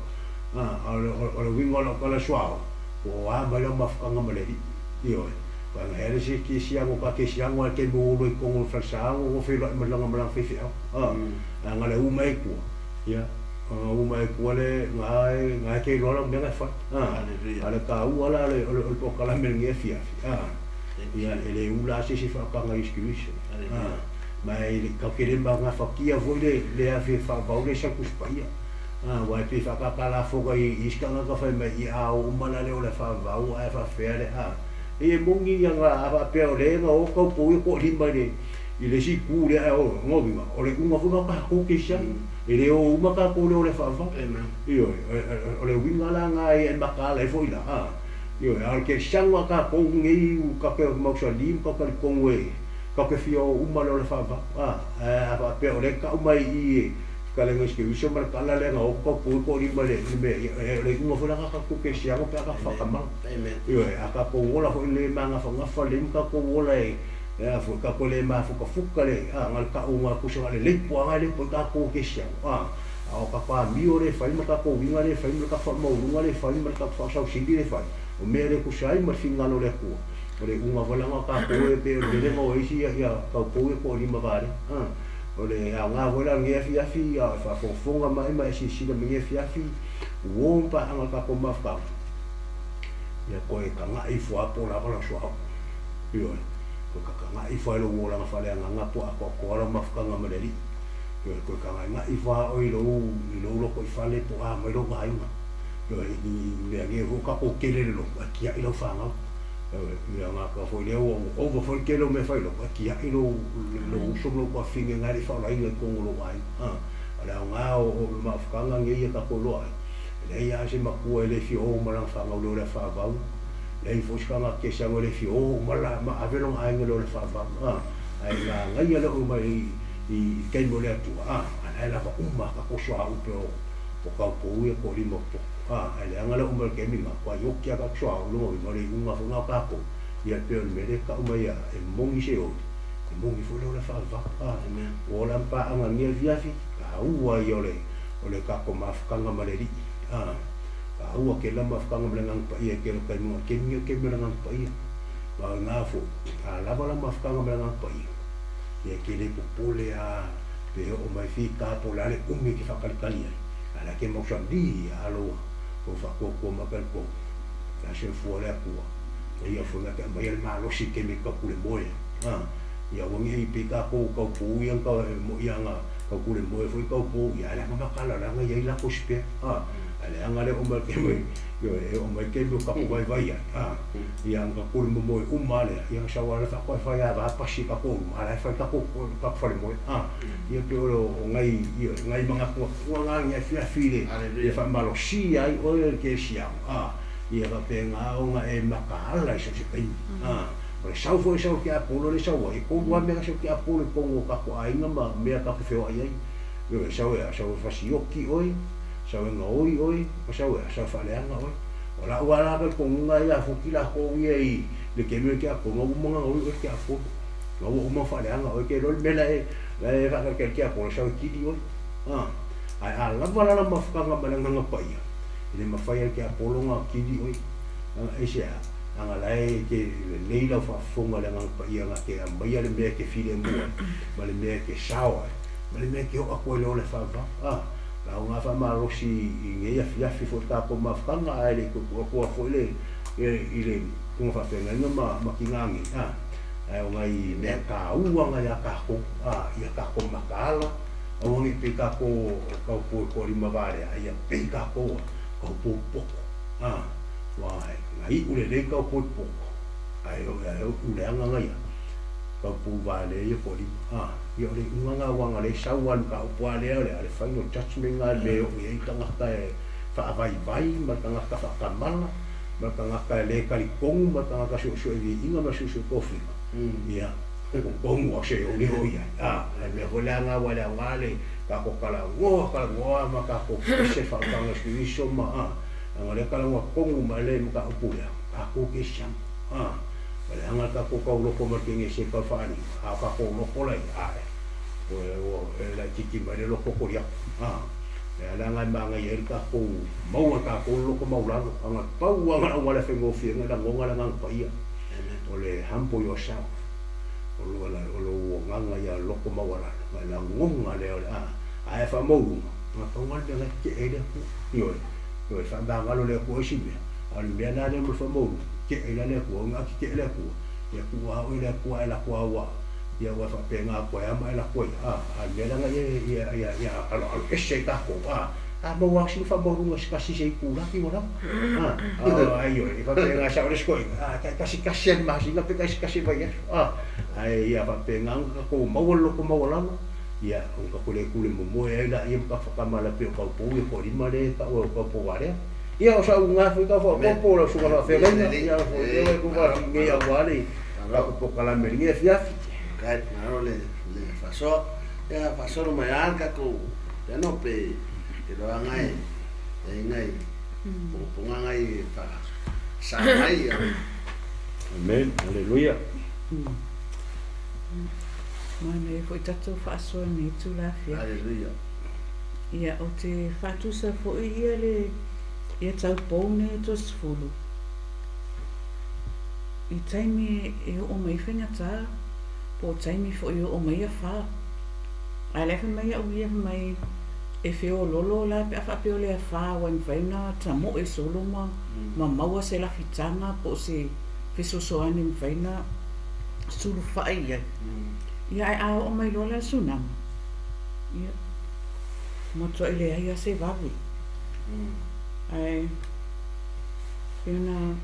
o le wingo lo kala suau o a mai lo mafukanga maleli oi pa nga hele se ke sia ngo ka ke sia ngo ke mo lo ko ngo falsa ngo fe lo malanga malanga fe fe nga le uma e kua ia uma e kua le nga ke lo la me nga fa Hallelujah. Ale ka ua la le o po kala me nge fia ia ele ula se se fa ka nga iskris Hallelujah. Ma i le ka ke le magafatia foi le afi e faavau le sa Tusi Paia. Ua e pei faakakalafoga i isi tagata fai mai ia a oo uma la lea o le faavau ae faafefea le a. E moni ia a faapea o lea na o taupou ia toalima i le isi itu lea ae o uiga o le uga foi na o tatou kerisiano. E le o uma tatou lea o le faavau. Ioe, o le uiga la na e mataala ai foi la. Ioe, a o le kerisiano a tatou nei ka ke mausali ma ka talitonu e ka ke fia o uma lea o le faavau. A faapea o lea tau mai i i kalega i se uso ma le tala lea na o taupou toalima i le mea o le uga foi la tatou kerisiano pe a tatou faatamala. Ioe, a tatou ola foi le magafagafa le ma tatou ola e a foi tatou le mafukafuka le a na le tauga pusa na le leipoaga e leipo ai tatou kerisiano. A o tatou amio le fai ma tatou uiga le fai ma le tatou faamaualuga le fai ma le tatou faasausili le fai o mea le tusa ai ma le finagalo o le Atua. O le uga foi la na tatou e pei o le mea lea na o ai isi ia taupou ia toalima valea. O le aoga foi la o lenei afiafi a o e faafogafoga mai ma e silasila mai lenei afiafi uo ma paaga o le tatou mafutaga ia toe taga'i ifo lava po o lava lau suauu. Ioe, toe tataga'i ifo lava i lou olaga faaleagaga po o atoatoa lau mafutaga ma le Alii. Ioe, toe taga'iga'i ifo lava oe i lou lotoifale po o a mai lou aiga. Ioe, i mea nei foi ua tatou tele i le lotu ae tia'i lau fanau. Ioe, ia gata foi lea ua ova foi le tele o mea fai lotu ae tia'i lou uso ma lou tuafafine na e le i faaolaina i totonu o lou aiga. O le aoga o le mafutaga nei ia tatou iloa ai. E leai lava se matua e le fia o ma lana fanau lea o le faavau. Leai foi se tagata kerisiano e le fia o uma la ma ave lona aiga lea o le faavau. Ae gagaia lea o mai i taimi o le Atua. A la e lava uma tatou suauu pe o taupou ia toalima o popo. Ae leaga le oo mai o le taimi na, ua ioki lava tatou suauu lona uiga o le iuga foi na o tatou. Ia pei o le mea lea e tau mai e moni se oi, e moni foi lea o le faavau. Ua ola ma paaga lenei afiafi, taua ia o le tatou mafutaga ma le Alii. Taua tele mafutaga ma le Agaga Paia i tele o taimi o taimi o taimi o le Agaga Paia. Ma o ina foi, a lava la mafutaga ma le Agaga Paia, ia ke le popole a pe oo mai fita po o le a le umi e te faatalitali ai. A la ke mausali a aloa o faatuatua ma talitonu. La soifua le Atua. O ia foi na te aumaia le malosi i taimi e taupule moe. Ia aua ne i pei tatou taupou ia na mo ia na taupule moe foi taupou ia ae leaga matala leaga iai latou spare. Ae leaga le oo mai le taimi ioe e oo mai le taimi o tatou vaivai ai. Ia na taupule momoe uma lea ia na sau lava le faatoa e fai ava pasi i tatou luma a la e fai tatou fale moe. Ia pei o ngai ioe ngai magatuatua na lenei afiafi le faamalosia ai oe le kerisiano. Ia faapena ona e mataala i so o se taimi. O le sau foi sau ke Apolo le sau ai, e tolu lava mea na sau ke Apolo i totonu o tatou aiga ma mea tatou feoai ai. Ioe, sau e sau e fasioki oe, sau e gaoi oe, ma sau e sau e faaleaga oe. O lau lava la talitonuga ia fuki latou ia i le taimi o le ke Apolo, na ua uma ona gaoi oe le ke Apolo. Na ua uma ona faaleaga oe, ke iloa le mea la e faatalitali ke Apolo, sau e kili oe. Ae a lava la lau mafutaga ma le Agaga Paia, e le mafai e le ke Apolo ona kili oe. E se a, anga la e ke lelei lau faafofoga i le Agaga Paia na te aumaia le mea e te filemu ai, ma le mea e te sao ai, ma le mea e te oo atu ai le ola e faavavau. Lauga faamalosi i nei afiafi foi tatou mafutaga ae le i toe tuu atu foi le i le tuga faafeagaiga ma tiga nei. Ae o nai mea taua na ia tatou, ia tatou mataala, aua ne i pei tatou taupou e toalima valea, ae ia pei tatou taupou poto. Ua na iu lelei taupou poto, ae o leaga na ia taupou valea ia toalima. Ia o le iuga na ua na le sau lava le mataupu lava lea o le final judgment na le mea e oo i ai tagata e faavaivai ma le tagata faatamala ma le tagata e le talitonu ma le tagata suesue viiga ma le suesue tofiga. Ia tonu o se o le o ia. Ae mea foi lea na ua le aoga le tatou talanoa talanoa ma tatou pese faautaga i se iso ma anga lea talanoa tonu mai le mataupu lea tatou kerisiano. O le aga le tatou tauloko ma le kegese tau faaliga, a o tatou loko la ia, ae e laitiiti mai le loko koli atu. E ala aga e magaia ai le tatou maua tatou le loko maulalo. Aga pau aga lau ala faigofie na lagoga le Agaga Paia. O le humble yourself. O lou agaga ia loko maualalo. Ma e lagoga lea o le ae faamaualuga, na pau lava le mea na e tetee ai le Atua. Ioe, ioe, faamagalo le Atua i isi mea. A o le mea la lea mo le faamaualuga, tetee la le Atua, ona a tetee le Atua, ia tuu lava oe le Atua ae lako lava ua Ia ua faapena atu ai lava ma e lako ai, a, a o le mea leaga ia, ia, ia, ia aloalo ese ai tatou, a, a maua lava sina faamaualuga i se tasi se itulagi ua lava, a, a, ioe, e faapena e sao le isi toeaina, a, tai tasi tasi lava i le masina pe tasi tasi i le vaiaso, a, ae ia faapena ona tatou maua le loto maualalo, ia, ona tatou le tule momoe ai laia ma tatou faatamala pei o taupou ia toalima lea e tau ai o taupou valea. Ia, o sau lena foi tau faaopoopo lau susuga faafeagaiga, ia, foi lea ua tufa nei aua le tatou polokalame i lenei afiafi. Kai malo le le faasoa. Ia faasolo mai lava le tatou piano pe iloa ngai e ngai pupuga ngai fa sa mai ia. Amen. Haleluia. Manaia foi tatou faasoa i lenei itula afiafi. Haleluia. Ia, ou te faatusa foi ia le ia taupou nei e toasefulu i taimi e oo mai ai faigata po o taimi foi e oo mai afa. Ae la e fai mai au ia fai mai e feololo la pe a faapea o le afa ua e mafai ona tamoe solo ma ma maua se lafitaga po o se fesoasoani e mafai ona sulufai i ai. Ia ae a oo mai loa la le tsunami, ia, matuai leai lava se vave. Ae pei ona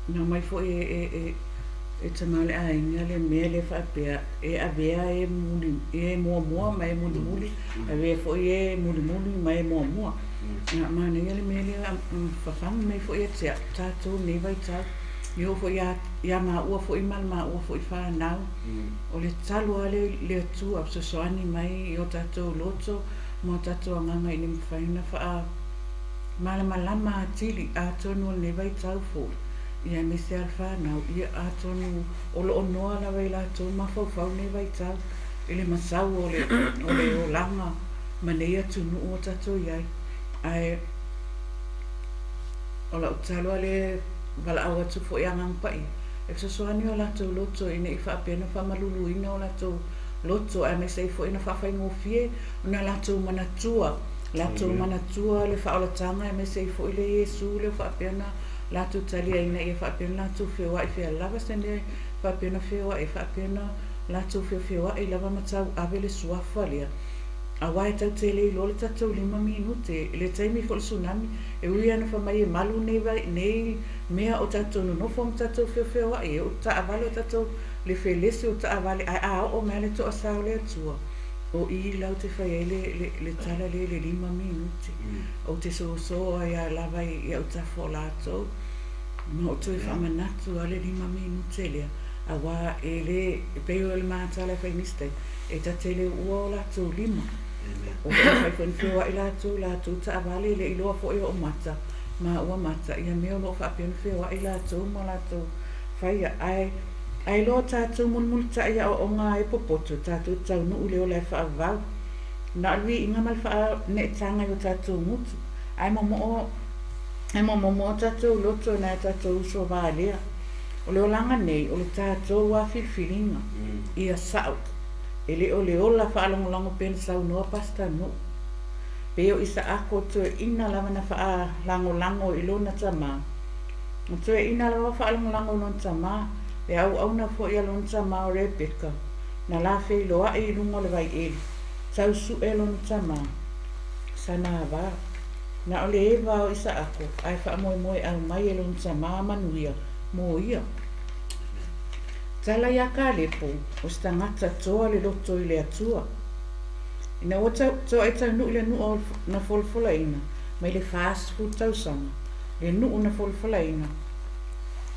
na aumai foi e, e, e, e tama o le aiga le mea lea faapea e avea e muli, e muamua ma e mulimuli, avea foi e mulimuli ma e muamua. Ia, manaia le mea lea fafagu mai foi ia te au tatou i lenei vaitau. E oo foi ia, ia maua foi ma le maua foi fanau, o le tatalo lava lea i le Atua fesoasoani mai i o tatou loto ma o tatou agaga ina ia mafai ona faamalamalama atili, atonu o lenei vaitau foi, ia aemaise lava le fanau, ia atonu o lo o noa lava i latou mafaufau lenei vaitau i le masau o le, o le olaga ma nei atunuu o tatou i ai. Ae o lau tatalo lava lea e valaau atu foi i Agaga Paia, e fesoasoani o latou loto ina ia faapea ona faamaluluina o latou loto aemaise ai foi ona faafaigofie ona latou manatua, latou manatua le faaolataga aemaise ai foi le Iesu lea ua faapea ona latou taliaina ia faapea ona latou feoai fea lava se mea e faapea ona feoai faapea ona latou feofeoai lava ma tauave le suafa lea. Aua e tau te le iloa le tatou 5 minute i le taimi foi o le tsunami, e ui lava ina fai mai e malu nei vai, nei mea o tatou nonofo ma tatou feofeoai, e oo taavale o tatou le felesi o taavale, ae a oo mai lava le toasā o le Atua, o i la ou te fai ai le, le, le tala lea i le 5 minute. Ou te soso ai lava i autafa o latou, ma ou toe faamanatu lava le 5 minute lea, aua e le, e pei o le matala e fai nisi taimi, e ta te le uua o latou lima. O lo o mafai foi ona feoai latou, latou taavale, e le iloa foi o mata, maua mata, ia mea o lo o faapea ona feoai latou ma latou faia. Ae, ae loa tatou mulimulitai i aoaoga ai popoto, tatou taunuu i le ola e faavavau. Na o le viiga ma le faaneetaga i o tatou gutu, ae momoo, ae momomo tatou loto e nai a tatou uso valea. O le olaga nei, o le tatou lava filifiliga, ia sa'o. E le o le ola faalagolago pea na saunoa Pastor Nu'u. Pei o Isaako toeaina lava na faalagolago i lona tama. O toeaina lava faalagolago i lona tama, le auauna foi a lona tama o Rebeka, na la feiloai i luga o le vaieli, tau su'e lona tama, sana ava. Na o le eva o Isaako, ae faamoemoe aumai e lona tama manuia mo ia. Tala iā Kalepo, o se tagata toa le loto i le Atua. Ina ua toa e taunuu i le nuu na folafolaina mai le 40 tausaga, le nuu na folafolaina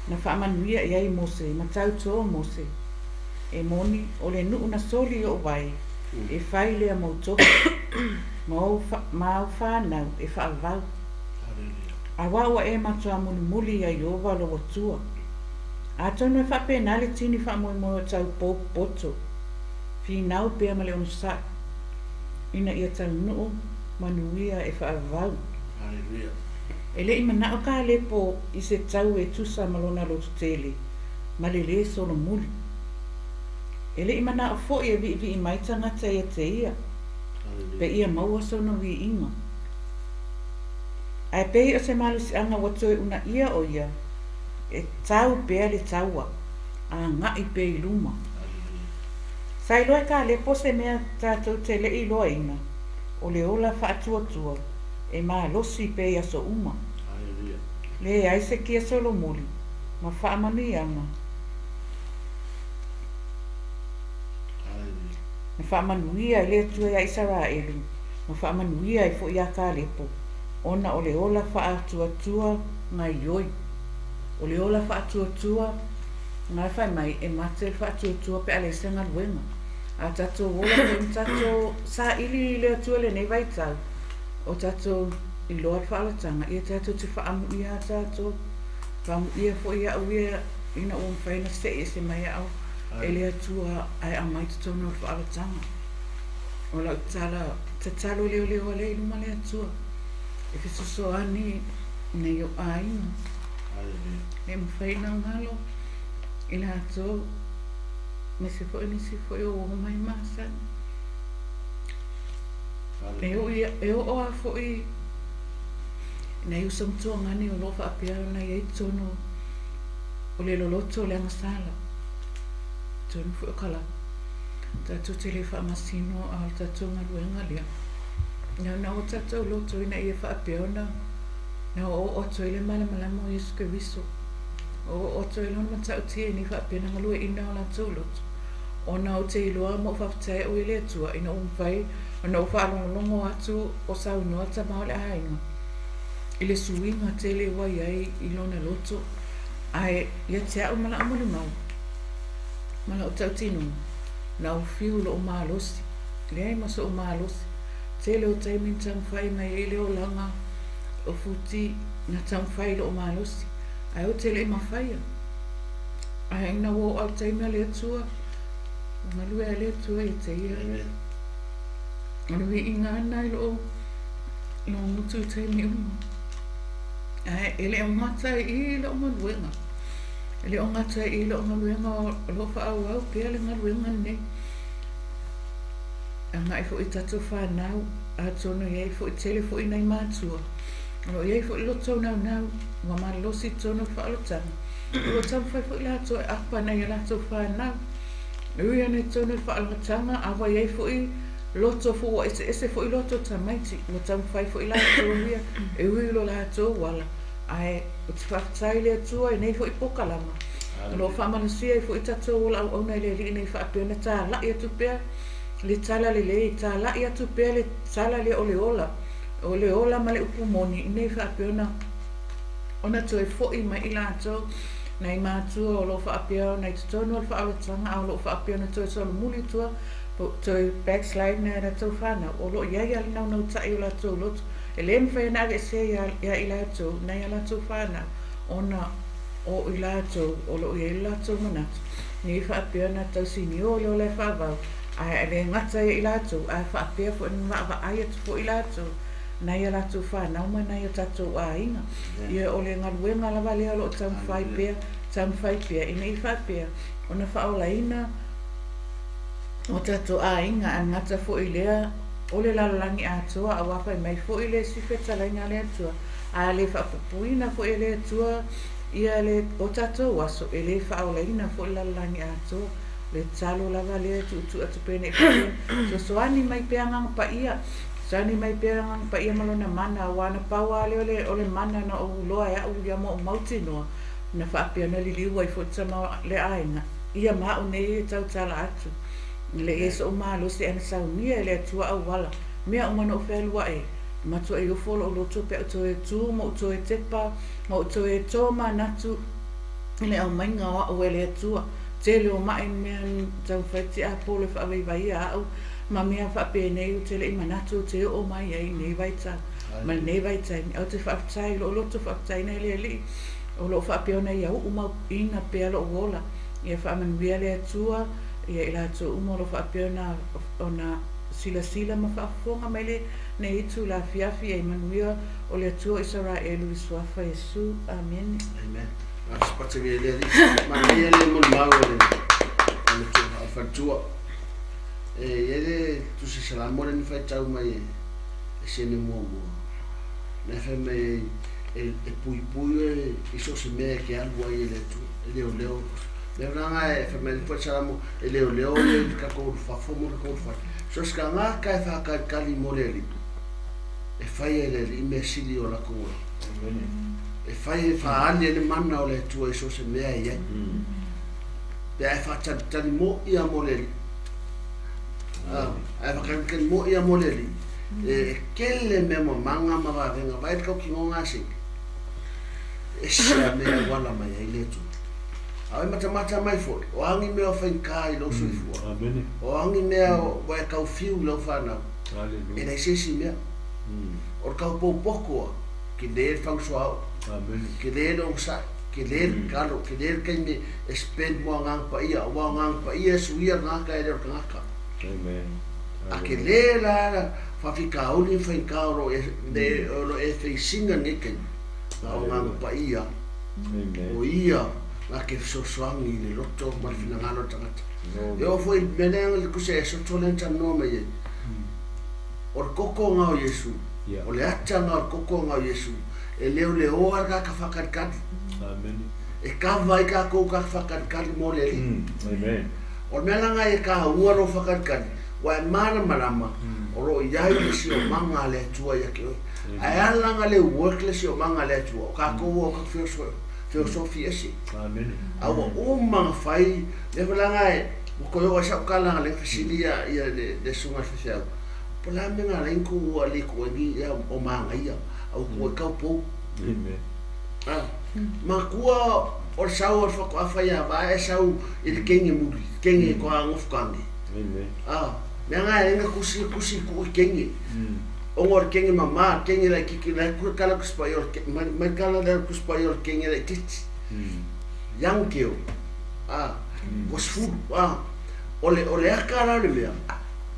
na faamanuia i ai Mose ma tauto Mose. E moni, o le nuu na soli i o'u vae, e fai lea mou tofi, ma ou, ma au fanau e faavavau. Auā ua e matuā mulimuli iā Ieova lou Atua. Atonu e faapena le tini faamoemoe o taupou popoto, finau pea ma le onosai, ina ia taunuu manuia e faavavau. E le i manao Kalepo i se tau e tusa ma lona lototele ma le lē solomuli. E le i manao foi e viivii mai tagata ia te ia, pe ia maua sona viiga. Ae pei o se malosiaga ua toe uunaia o ia e tau pea le taua, aga'i pea i luma. Sa iloa e Kalepo se mea tatou te le'i iloaina, o le ola faatuatua e malosi pea i aso uma. Leai se kia solomuli ma faamanuiaga. Na faamanuia ai le Atua iā Isaraelu ma faamanuia ai foi iā Kalepo ona o le ola faatuatua gaioi. O le ola faatuatua na e fai mai e mate le faatuatua pe a leai se galuega. A tatou ola foi ma tatou saili i le Atua i lenei vaitau, o tatou iloa le faaolataga, ia tatou te faamuia a tatou. Faamuia foi au ia ina ua mafai ona se'i ese mai au e le Atua ae aumai i totonu o le faaolataga. O lau tala tatalo leoleo lea i luma le Atua e fesoasoani nai ou aiga. E mafai ona galo i latou aemaise foi nisi foi o uo mai masani. E ui e oo lava foi nai uso ma tuagani o lo o faapea ona i ai totonu o le loloto o le agasala, totonu foi o Kalapa. Tatou te le faamasino a o le tatou galuega lea. Na ona o tatou loto ina ia faapea ona na oooo atu ai le malamalama o Iesu Keriso. O oo atu ai lona matautia ina ia faapea ona galueaiina o latou loto. Ona ou te iloa ma ou faafetai au i le Atua ina ua mafai ona ou faalogologo atu o saunoa tama o le aiga i le suiga tele ua i ai i lona loto. Ae ia te au ma lau molimau ma lau tautinoga, na ou fiu i lou malosi, leai ma sou malosi. Tele o taimi na taumafai mai ai le olaga o Futi, na taumafai i lou malosi, ae ou te le i mafaia. Ae ina ua oo lava le taimi a le Atua, ua galue lava le Atua ia te ia. O le viiga lava lena i lou gutu i taimi uma. Ae e le o gata i i lau galuega. E le o gata i i lau galuega o lo o faaauau pea le galuega lenei. Agai foi i tatou fanau, atonu e i ai foi tele foi nai matua o lo o i ai foi le loto naunau ua malolosi i totonu o le faaolataga, o lo o taumafai foi latou e apa nai a latou fanau. E ui ana i totonu o le faaolataga, a ua i ai foi loto fou ua eseese foi loto tamaiti, ua taumafai foi latou ia e ui i lo latou ala, ae ou te faafetai i le Atua i nei foi pokalama, o lo o faamalosia ai foi tatou ola auauna i le Alii nei faapea ona talai atu pea le tala lelei, talai atu pea le tala lea o le ola, o le ola ma le upu moni, nei faapea ona ona toe foi mai i latou nai matua o lo o faapea ona i totonu o le faaolataga a o lo o faapea ona toe solomuli i tua toe backslide nai a latou fanau, o lo o i ai lava le naunautai o latou loto, e le mafai ona aveesea ia i latou nai a latou fanau ona o i latou o lo o i ai lo latou manatu nei faapea ona tausinio le ola e faavau, ae le gata ia i latou ae faapea foi ona vaavaai atu foi i latou nai a latou fanau ma nai o tatou aiga. Ia o le galuega lava lea o lo o taumafai pea, taumafai pea ina ia faapea ona faaolaina o tatou aiga, ae gata foi i lea o le lalolagi atoa, aua fai mai foi le isi fetalaiga a le Atua, a le faapupuina foi e le Atua ia le o tatou aso, e le faaolaina foi le lalolagi atoa. Le tatalo lava lea e tuutuu atu pea nei faapea, fesoasoani mai pea Agaga Paia, fesoasoani mai pea Agaga Paia ma lona mana, aua na pau lava lea o le mana na ou iloa e au ia ma ou mautinoa, na faapea ona liliu ai foi le tama o le aiga ia ma au nei e tautala atu. E le i ai sou malosi ae na saunia e le Atua auala, mea uma na ou fealuai ai, e matuai ofo lou loto pe a ou toe tu ma ou toe tepa ma ou toe tomanatu i le aumaiga o au e le Atua. Tele o ma'i mea taumafai tiapolo e faavaivaia au ma mea faapenei ou te le i manatu ou te oo mai ai i lenei vaitau ma lenei vaitaimi. Ae ou te faafetai i lou loto faafetaiina i le Alii o lo o faapea ona ia uu mauina pea lou ola. Ia faamanuia le Atua ia i latou uma o lo o faapea ona silasila ma faafofoga mai lenei itula afiafi. Ia manuia o le Atua o Isaraelu i le suafa Iesu. Amene. Amen. Manaia le molimau a le faletua. E i ai le tusi Salamo lea na faitau mai e Sene muamua. Na fai mai ai e puipui oe i so o se mea e te alu ai e le Atua, e leoleo. Le langa e fa mai fo salamo e leo leo le ka ko fa fo mo ko fa. So ska nga ka e fa ka kali mo le li. E fai e le i me sili o la ko. E fai e fa ali le mana o le tua e so se mea ia. Pe e fa tali mo ia mo le li. Ah, e fa ka mo ia mo le li. E kele me mo manga ma va venga vai ko ki ngonga se. E se me wala mai ai le tu. A mata mata mai foi. O angi mea o whainka i lau soifua. Amen. O angi mea o wae kau fiu lau whanau. Hallelujah. E nei sesi mea. O kau pau pokoa. Ki le whangsoa. Amen. Ki le onsa. Ki le kalo. Ki le kai me e spend mo ngang pa ia. O ngang pa ia suia ngaka e leo ngaka. Amen. A ke le la whawhika uli whainka o e e wheisinga ngeke. O ngang pa ia. Amen. O ia. Nga ke fesoasoani i le loto ma le finagalo o tagata. E oo foʻi mea lea le kuse e sotoleni tanoa mai ai. O le kokoga o Iesu, o le ataga o le kokoga o Iesu, e leoleoa le kaka fakalikali. Amen. E kava ai kakou kaka fakalikali mo le alii. Amen. O le mea laga e kaua lou fakalikali, ua e malamalama, o loo iai le siomaga a le Atua ia ke oe. Ae alaga le work le siomaga a le Atua, o kakou o kaku feosofi ese. Amen. A ua uma ga fai, le falaga e, ua koe o sa ukala le fesili ia ia le sunga fefeau. Po la me nga lein ku ua le ku ngi ia o manga ia, au ku kau po. Amen. Ah, ma kua o sau o fa ko afa ia va e sau i le kenge muri, kenge ko a ngofu kange. Amen. Ah, me nga e nga kusi kusi ku kenge. O ngor kenge mama, kenge la kiki la ku kala ku spaiol, ma kala la ku spaiol kenge la titi. Yang keo. Ah, was food. Ah, ole ole akara le mea.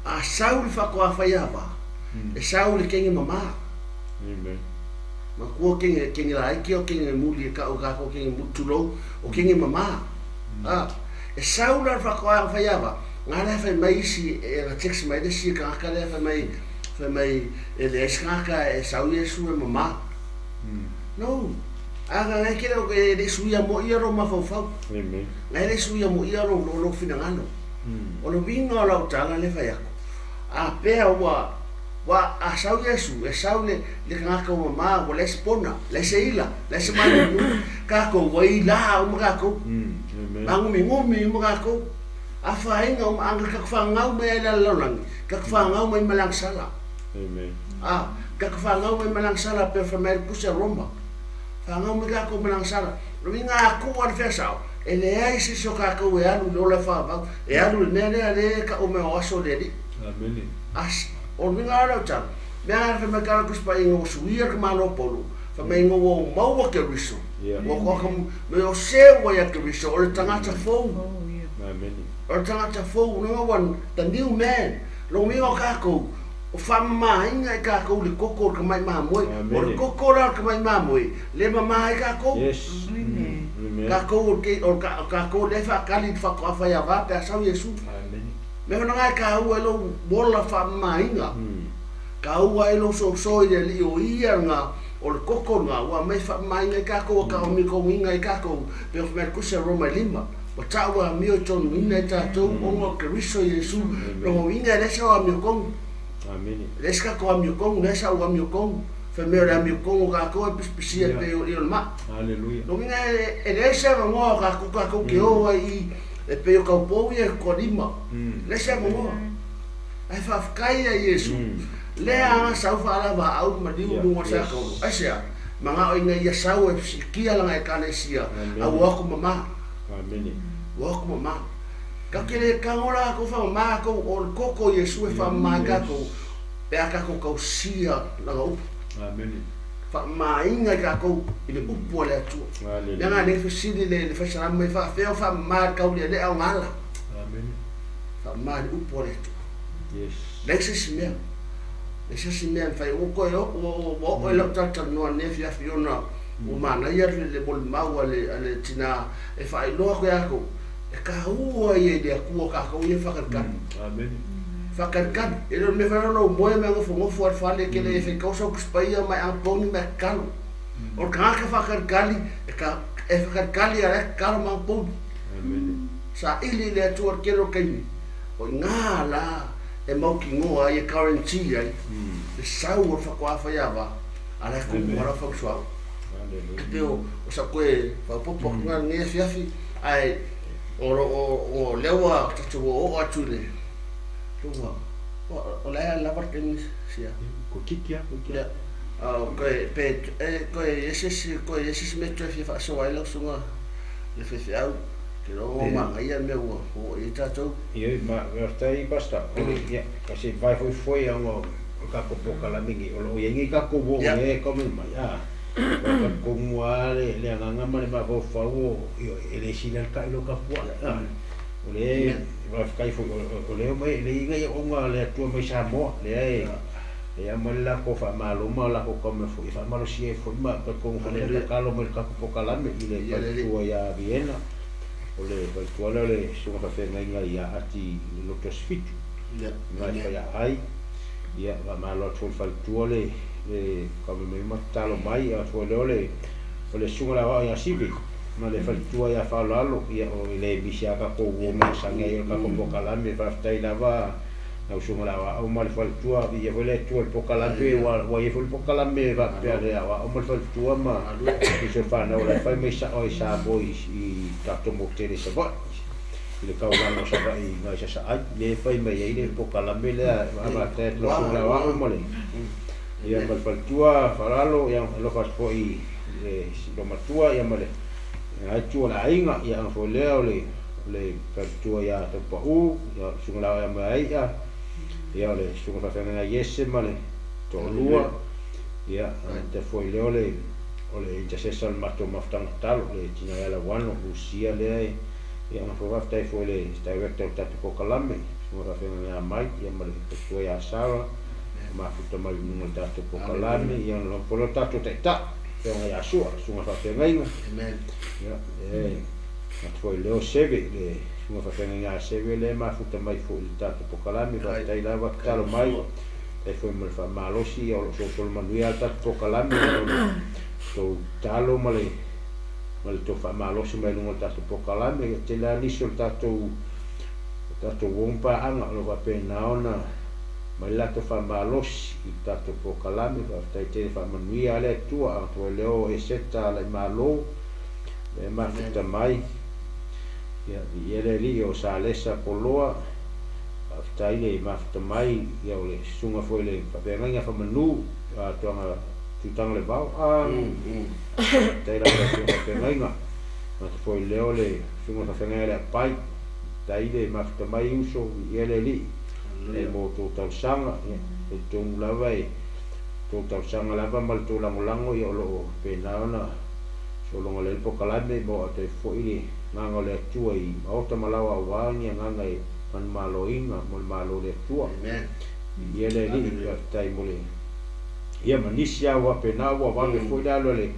A sau le fa ko afa ia va. E sau le kenge mama. Amen. Ma kua kenge kenge la ki o kenge muli ka o ka ko kenge mutulo o kenge mama. Ah, e sau la fa ko afa ia va. Nga le fa mai si e la text mai le si ka ka le fa mai fa mai e le eskaka e sau Iesu e mama. No. Aga ngai ke le le suia mo ia ro mafaufau. Amen. Ngai le suia mo ia ro lo lo finagalo. O le winga o lau tala le fai aku. A pea ua wa a sau Iesu e sau le le ngaka o mama o le spona le seila le se manu ka ko wai la o maka ko. Amen. Ngumi ngumi maka ko. A fainga o anga ka whangau mai la laulangi. Ka whangau mai malang sala. Amen. Ah, ka whangau mai malang sala pe fa mai kusa Roma. Whangau mai ka ko malang sala. Lo winga aku wa fesao. E le ai se so ka ko e alu lo le fa va. E alu ne le le ka o me o aso le li. Amen. As o winga ara ta. Me ara fa mai ka ko spa ingo suia ka malo polo. Fa mai ngo o maua ke riso. Yeah. O ko ka me o se wa ya ke riso o le tangata fou. Oh, yeah. Amen. O le tangata fou no one the new man. Lo winga ka ko o whamama inga i kākou le koko o ka mai mamoe. O le koko la o ka mai mamoe. Le mama i kākou. Yes. Amen. Amen. Kākou o ke o kākou le whakali te whakoawha ia vā pe a sau Iesu. Amen. Me whananga e kāua e lo mola whamama inga. Kāua e lo so i le li o ia ngā o le koko ngā ua mai whamama inga i kākou o ka o miko inga i kākou. Pe o whamai kusa Roma lima. O tāua a mio tonu ina i tātou ongo ke riso Iesu. Rongo inga e lesa o a mio kongu. Amen. Leska ko amio kong, lesa o amio kong. Fa me o amio kong o ka ko e pispisia pe o le ma. Hallelujah. No minga e lesa ngo ka ko ke o ai e pe o ka po ia ko lima. Lesa ngo. Ai fa kai ia Iesu. Le anga sau fa la va au ma diu mo sa ko. Asia. Manga o inga ia sau e sikia la ngai kalesia. Au o ko mama. Amen. O ko mama. Ka kele kangola ko fa ma ko o koko Iesu e fa ma ka ko pe aka ko kausia la upu. Amen. Fa ma inga ka ko i le upu le atu. Hallelujah. Nga le fesili le fesala mai fa feo fa ma ka le le au ngala. Amen. Fa ma le upu le atu. Yes. Le se simea. Le se simea fa o ko o o le tata no ne fia fiona o mana ia le bol maua le tina e fa iloa ko ya ko. E ka ua ia le akua ka kau ia whakarikari. Amen. Whakarikari. E le me whanau moe me ngofo ngofo ar whale ke le e whaikausa kuspaia mai angpongi mai kalo. O ka ngaka whakarikari, e whakarikari a le kalo maangpongi. Amen. Saili i le Atua i le tele o taimi, o i ina la e mautinoa ai, e guarantee ai le sau o le faatoa faiava a la e tumu lava lau fautuaga. E pei o sau toe faaopoopo atu lena i lenei afiafi, ae o lo o lea ua tatou oooo atu i le luga, o la e lava le taimi sia. Pe toe i ai se isi, toe i ai se isi mea e toe fia faasoa ai lau susuga i le faifeau, ou te iloa ua manaia le mea ua oo i ai tatou. Ioe, ma faafetai Pastor, ia se i vae foi foi ona o le tatou polokalame nei, o lo o i ai nei tatou uo lea e comment mai, a talitonu lava le agaga ma le mafaufau o, ioe, e le sili lava le tailo tapuai, o lea faafetai foi o lea e omai, e leai nai auauna a le Atua mai Samoa, lea e E aumai le latou faamalo ma latou taumea foi e faamalosia ai foi ma talitonu foi le tatalo mai le tatou polokalame i le faletua ia Viena, o le faletua lea o le susuga faafeagaiga ia Ati i le Lotu Aso Fitu i ina i Faiaai. Ia faamalo atu foi i le faletua le le taumea mai ma tatalo mai a foi lea o le o le susuga i le aoao ia Sive ma le faletua ia Faaaloalo, ia o le misi a tatou uo masani ai o le tatou polokalame. Faafetai lava lau susuga i le aoao ma le faletua, viia foi le Atua i le polokalame, ua i ai foi le polokalame faapea le aoao ma le faletua ma nisi o fanau o la e fai mai sao ai Samoa i tatou motu tele i Savaii, i le taulaga o Savaii i ina i Sasaai, lea e fai mai ai le polokalame lea. Faafetai atu lau susuga i le aoao ma le ia ma le faletua Faaaloalo, ia alofa atu foi i le loomatua ia ma le itu o le aiga, ia ona foi lea o le le faletua ia Taupau, ia susuga la ia Mai'a, ia o le susuga faafeagaiga Iese ma le toalua, ia te foi lea o le intercessor o le matou mafutaga tatalo, le tina ia Lauano Lucia lea e, ia ona foi faafetai foi le director o le tatou polokalame, susuga faafeagaiga ia Mike, ia ma le faletua ia Sarah, mafuta mai i luga o le tatou polokalame, ia ona foi lea o le tatou taitai, afioga ia Sua, susuga faafeagaiga. Amen. Ia, atu foi leo Seve, le susuga faafeagaiga a Seve lea e mafuta mai foi i le tatou polokalame. Faafetai lava tatalo mai, faafetai foi mo le faamalosi, ia o lo o solosolo manuia le tatou polokalame, o le tou tatalo ma le tou faamalosi mai luga o le tatou polokalame. Ia tele lava nisi o le tatou uo ma paaga o lo o faapena ona mai le latou faamalosi i le tatou polokalame. Faafetai tele, faamanuia le Atua. Atu foi leo Eseta Alaimalo lea e mafuta mai, ia viia le Alii o Salesa Poloa, faafetai le mafuta mai, ia o le susuga foi le faafeagaiga Famanu atoaga Tutaga le Vao, faafetai lava le susuga faafeagaiga. Atu foi leo le susuga faafeagaiga le Apai, faafetai le mafuta mai uso, viia le Alii e mo tou talosaga, ia talitonu lava e tou talosaga lava ma le tou lagolago, ia o lo o pena ona sologa le polokalame mo atu ai foi le agaga o le Atua i maota ma laoa aua ni agaga e manumaloina mo le malo o le Atua. Amen. Viia le Alii, faafetai mo le ia ma nisi lava ua faapena ua vave foi le alu a le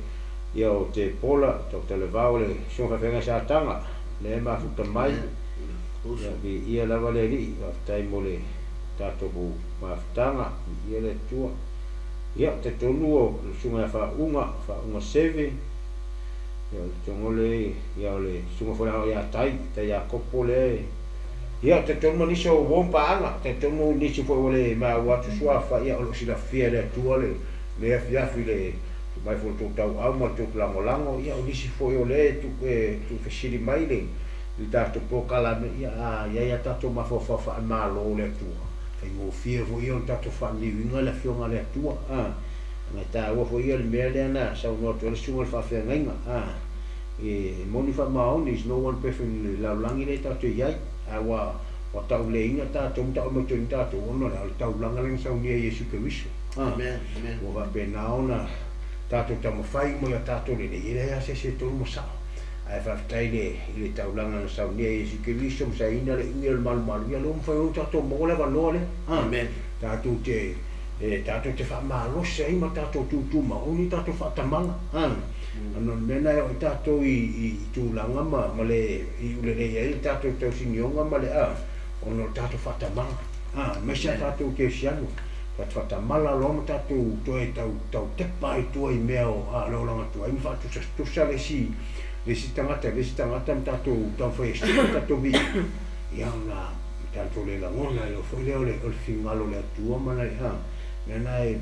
ia o te Pola Dr. Levao le susuga faafeagaiga Sataga lea e mafuta mai. Ia viia lava le Alii, faafetai mo le tatou mafutaga, viia le Atua. Ia talitonu o le susuga ia Faauga, Faauga Seve, ia o le togole ia o le susuga foi le ia Tai, Tai Iakopo lea e, ia talitonu ma nisi o uo ma paaga, talitonu nisi foi ua le maua atu suafa, ia o lo o silafia e le Atua le afiafi le mai foi le tou tauau ma le tou lagolago, ia o nisi foi o lea e tuufesili mai le tatou polokalame, ia a i ai a tatou mafaufau faamalo o le Atua, faigofie foi ia o le tatou faaliuina le afioga a le Atua, na taua foi ia le mea lea na saunoa atu ai le susuga i le faafeagaiga, e moni faamaoni, is no one perfect i le lalolagi lea tatou i ai, a ua tauleina tatou ma taumaitoina tatou ona o le taulaga lea na saunia e Iesu Keriso. Amen. Amen. Ua faapena ona tatou taumafai uma ia tatou lelei, e leai lava se isi e tonu ma sao. Ae faafetai i le taulaga na saunia e Iesu Keriso ma saina le ui o le malumalu, ia lea ua mafai ona tatou maua le avanoa lea. Amen. Tatou te faamalosi ai ma tatou tutumau ni tatou faatamala. Ona o le mea na e oo ai tatou i tulaga ma le i ulelei ai le tatou tausinioga ma le ona o le tatou faatamala. Aemaise a tatou kerisiano, tatou faatamala loa ma tatou toe tautepa ai tua i mea o le olaga tuai ma faatusatusa le isi Le isi tagata le isi tagata ma tatou taumafai e sua tatou viiga, ia ona tatou le lagona ai loa foi lea o le finagalo o le Atua ma le mea lena e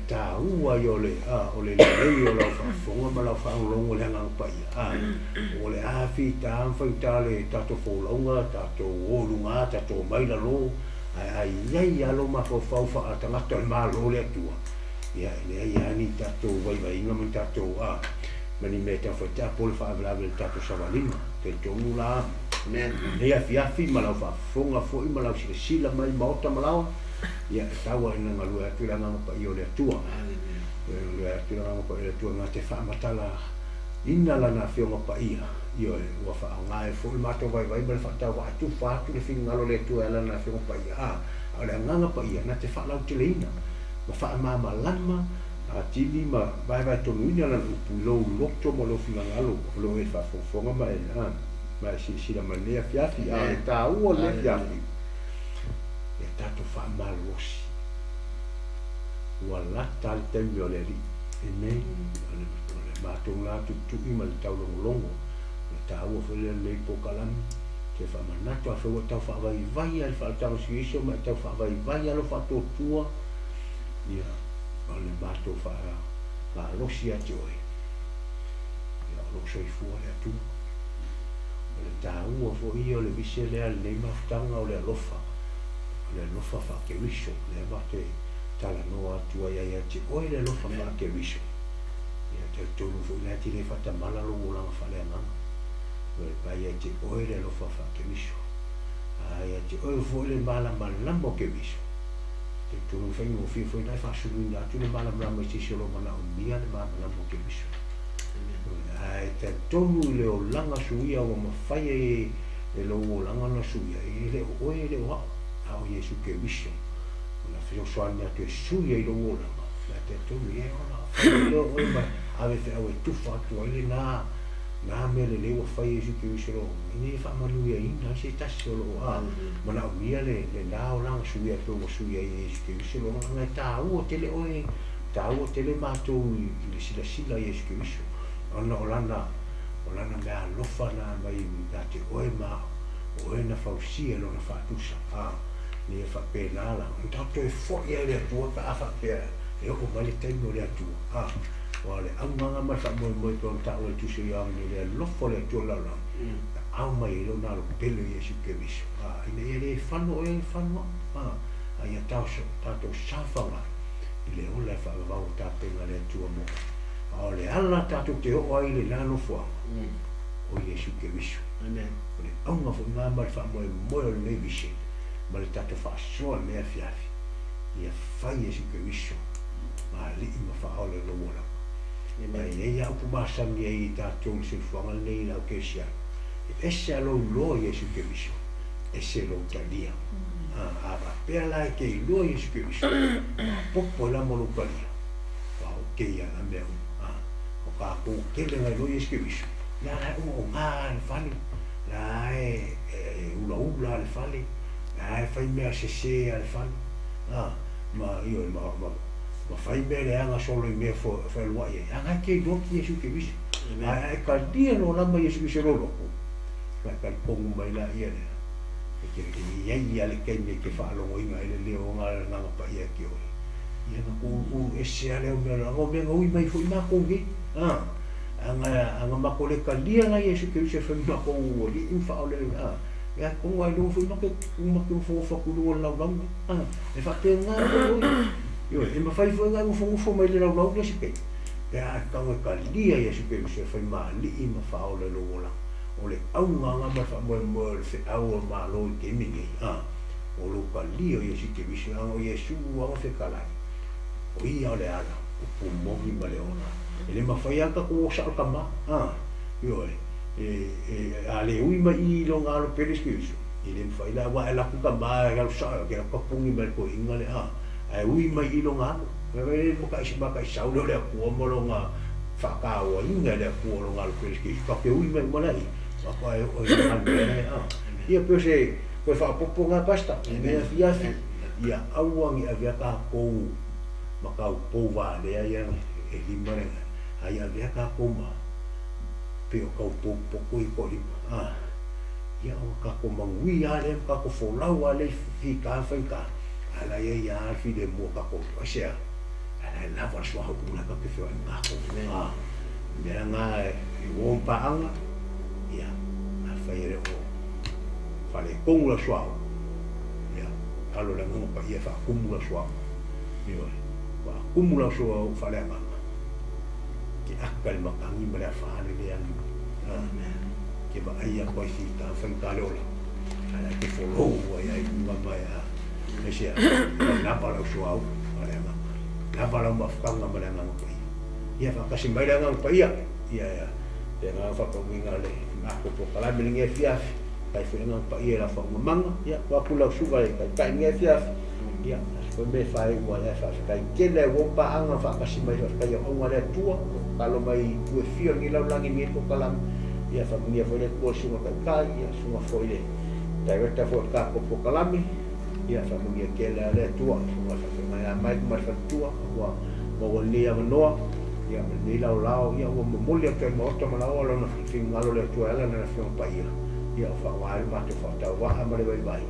taua ai o le o le lelei o lau faafofoga ma lau faalogologo i le Agaga Paia. O le a fita ma faigata le tatou folauga, tatou o i luga, tatou omai i lalo, ae a i ai lava lou mafaufau faaletagata o le Malo o le Atua, ia e leai lava ni tatou vaivaiga ma ni tatou ma ni mea e taumafai tea po o le faalavelave i le tatou savaliga. Talitonu la lenei afiafi ma lau faafofoga foi ma lau silasila mai i maota ma laoa, ia e tau lava ina galue atu le Agaga Paia o le Atua. Galue atu le Agaga Paia o le Atua na te faamatalaina Lana Afioga Paia, ioe, ua faaaoga ai foi le matou vaivai ma le faatauvaa e tufa atu le finagalo o le Atua e ala i Lana Afioga Paia. A o le Agaga Paia na te faalauteleina ma faamalamalama atili ma vaevaetonuina lana upu i lou loto ma lou finagalo o lo o e faafogafoga ma e ma e silasila mai i lenei afiafi. A o le taua o lenei afiafi, ia tatou faamalolosi, ua lata le taimi o le Alii. Amen. O le matou lena tuitui ma le taulogologo, o le taua foi lea o lenei polokalame, toe faamanatu afai ua e tau faavaivai lava i le faaolataga o Iesu ma e tau faavaivai lava lou faatuatua, ia o le matou faamalosi ia te oe, ia o lo o soifua le Atua. O le taua foi ia o le vise lea lenei mafutaga o le alofa, o le alofa faa-Keriso, lea matou te talanoa atu ai ia te oe le alofa faa-Keriso. Ia talitonu foi la e te le faatamala lou olaga faaleagaga, pa ia te oe le alofa faa-Keriso. A ia te oe foi le malamalama o Keriso, talitonu faigofie foi la e faasuluina atu le malamalama i se isi o lo o manaomia le malamalama o Keriso. Ae talitonu i le olaga suia ua mafai ai e lou olaga ona suia, e le o oe e le o au, a o Iesu Keriso ona fesoasoani atu e sui ai lou olaga. Ae talitonu ia e ola fai lea oe ma ave feau e tufa atu ai lena na mea lelei ua fai e Iesu Keriso lou ina ia faamanuiaina ai se tasi o loo manaomia lena olaga suia pe ua sui ai e Iesu Keriso lou olaga. E taua tele oe, taua tele matou i le silasila i Iesu Keriso, ona o lana mea alofa na mai ia te oe ma au, o oe na fausia i lona faatusa. Ina ia faapena la ona tatou toe foi ai i le Atua pe a faapea e oo mai le taimi o le Atua. Aua o le augaga ma le faamoemoe pei ona taua i le Tusi o Ioane, le alofa o le Atua i le lalolagi, na ao mai ai lona alo pele o Iesu Keriso, ina ia le fano oe e fano au, a ia tatou saofaga i le ola e faavavau o tapena a le Atua mo oe. A o le ala tatou te oo ai i lena nofoaga, o Iesu Keriso. O le auga foi lena ma le faamoemoe o lenei vision ma le tatou faasoa i lenei afiafi, ia fai Iesu Keriso ma alii ma faaola i lou olaga. Ae i ai lava upu masani ai i tatou i le soifuaga lenei i le au kerisiano, e ese lava lou iloa i Iesu Keriso, ese lou talia. A faapea la e te iloa Iesu Keriso, maopoopo ai la ma lou talia, aua o keia na mea uma. O tatou tele na iloa Iesu Keriso, ia la e ogaoga le fale, la e ulaula le fale, la e fai mea sese a le fale, ma ioe ma fai mea leaga solo i mea fealuai ai, aga e te iloa ki Iesu Keriso. Ae a e talia loa lava Iesu Keriso lou loto, ma e talitonu mai la ia lea, e te i ai a le taimi e te faalogoina ai le leo o ngā agaga paia e te oe. Ia na kuuluulu ese a lea o mea laga o mea na ui mai foi matou nei. Aga matou le talia la Iesu Keriso e fai ma matou alii ma faaole, ia tonu ai luga foi make nofonofo atu i luga o le laulau nei. E faapena foi oe. Ioe, e mafai foi ona e nofonofo mai le laulau le isi taimi, pe a e tau e talia Iesu Keriso e fai ma alii ma faaola i lou olaga. O le auga nga ma le faamoemoe o le feau o le Malo i taimi nei, o lou talia o Iesu Keriso, aga o Iesu aga fetalai, o ia o le ala, upu moni ma le ola. E le mafai lava tatou o sao le tama, ioe, a le ui mai i lona alo pele Iesu Keriso, e le mafai la, aua e alu atu tama e alu sao, e te alu tapuni mai le toeaina le, ae ui mai i lona alo. E mataisau lea o le Atua ma lona faatauaina e le Atua o lona alo pele Iesu Keriso, ta te ui mai uma lai, faatoa e oo i lona alo lea, Ia pe o se toe faaopoopo lena pasta, lenei afiafi, ia aua ne i avea tatou ma taupou valea ia e lima le, a ia avea tatou ma Pei o kau pou poko i toalima, a. Ia ua tatou manuia lava lea ma tatou folau lava lea i fita ma faigata, ae la e i ai lava le filemu o tatou, aisea? Ae la e lava le suauu la e tatou te feoai ma tatou. A, o le mea la lena i uo ma paaga, ia, afai e le o faaletonu lau suauu, ia, alo i le Agaga Paia e faatumu lau suauu. Ioe, faatumu lau suauu faaleagaga, e te ata i le matagi ma le afaale lea e agi mai. A. Ke vaai atu ai fita faigata le ola, ae la e te folou ai ai luga ma e a aisea e lava lau suauu ma le agaga, lava lau mafutaga ma le Agaga Paia. Ia faatasi mai le Agaga Paia, ia ia le agaga faataunuina le matou polokalame lenei afiafi, faafetai foi le Agaga Paia i lau faaugamaga, ia tuu atu lau susuga i le Taitai lenei afiafi, ia aso foi mea e faaiu ai, ae faafetai tele ai ua paaga faatasi mai faafetai i auauna a le Atua, tatalo mai i itu e fia o lenei lalolagi i lenei polokalame. Ia faamanuia foi le Atua i le susuga taitai, ia susuga foi le director foi o le tatou polokalame. Ia faamanuia tele lava le Atua, susuga i le faafeagai ia Mike ma le faletua ua maua lenei avanoa, ia ma lenei laolao, ia ua momoli atu ai i le Maota ma laoa lona finagalo le Atua e ala i lana Afioga Paia, ia ua faaaoga ai le matou faatauvaa ma le vaivai.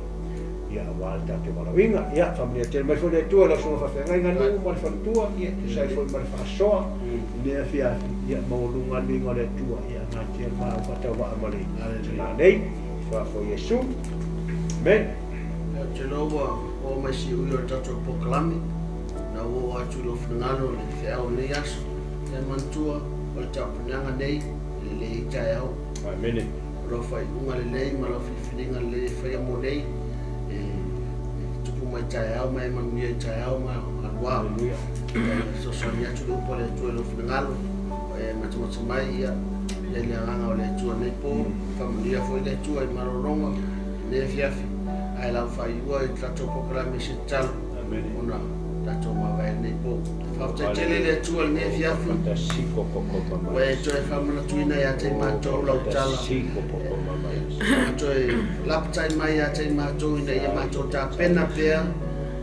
Ia, aua le tatou valaauina. Ia, faamanuia tele mai foi le Atua i lau susuga faafeagaiga nuu ma le faletua, ia, e tusa ai foi ma le faasoa i lenei afiafi, ia, maualuga le viiga o le Atua, ia, natia le maau faatauvaa ma le tina nei, i fafo o Iesu. Amen. Ia, ou te iloa ua oo mai siui o le tatou polokalame, na ua oo atu i lou finagalo le feau o lenei aso. Ia manatua, o le tapenaga nei, e lelei ai taeao. Amene. O lau faaiuga lelei ma lau filifiliga lelei e faia mo nei, e tupu mai taeao ma e manuia i taeao ma aluao. Aleluia. E fesoasoani atu le upu a le Atua i lou finagalo, e matamata mai, ia, i le agaga o le Atua nei po, faamanuia foi le Atua i malologa i lenei afiafi, ae lau faaiua i le tatou polokalame i se tatalo, Amene. ona tatou mavae lenei po. Faafetai tele le Atua i lenei afiafi, ua e toe faamanatuina ia te i matou lau tala, ua toe lapatai mai ia te i matou ina ia matou tapena pea,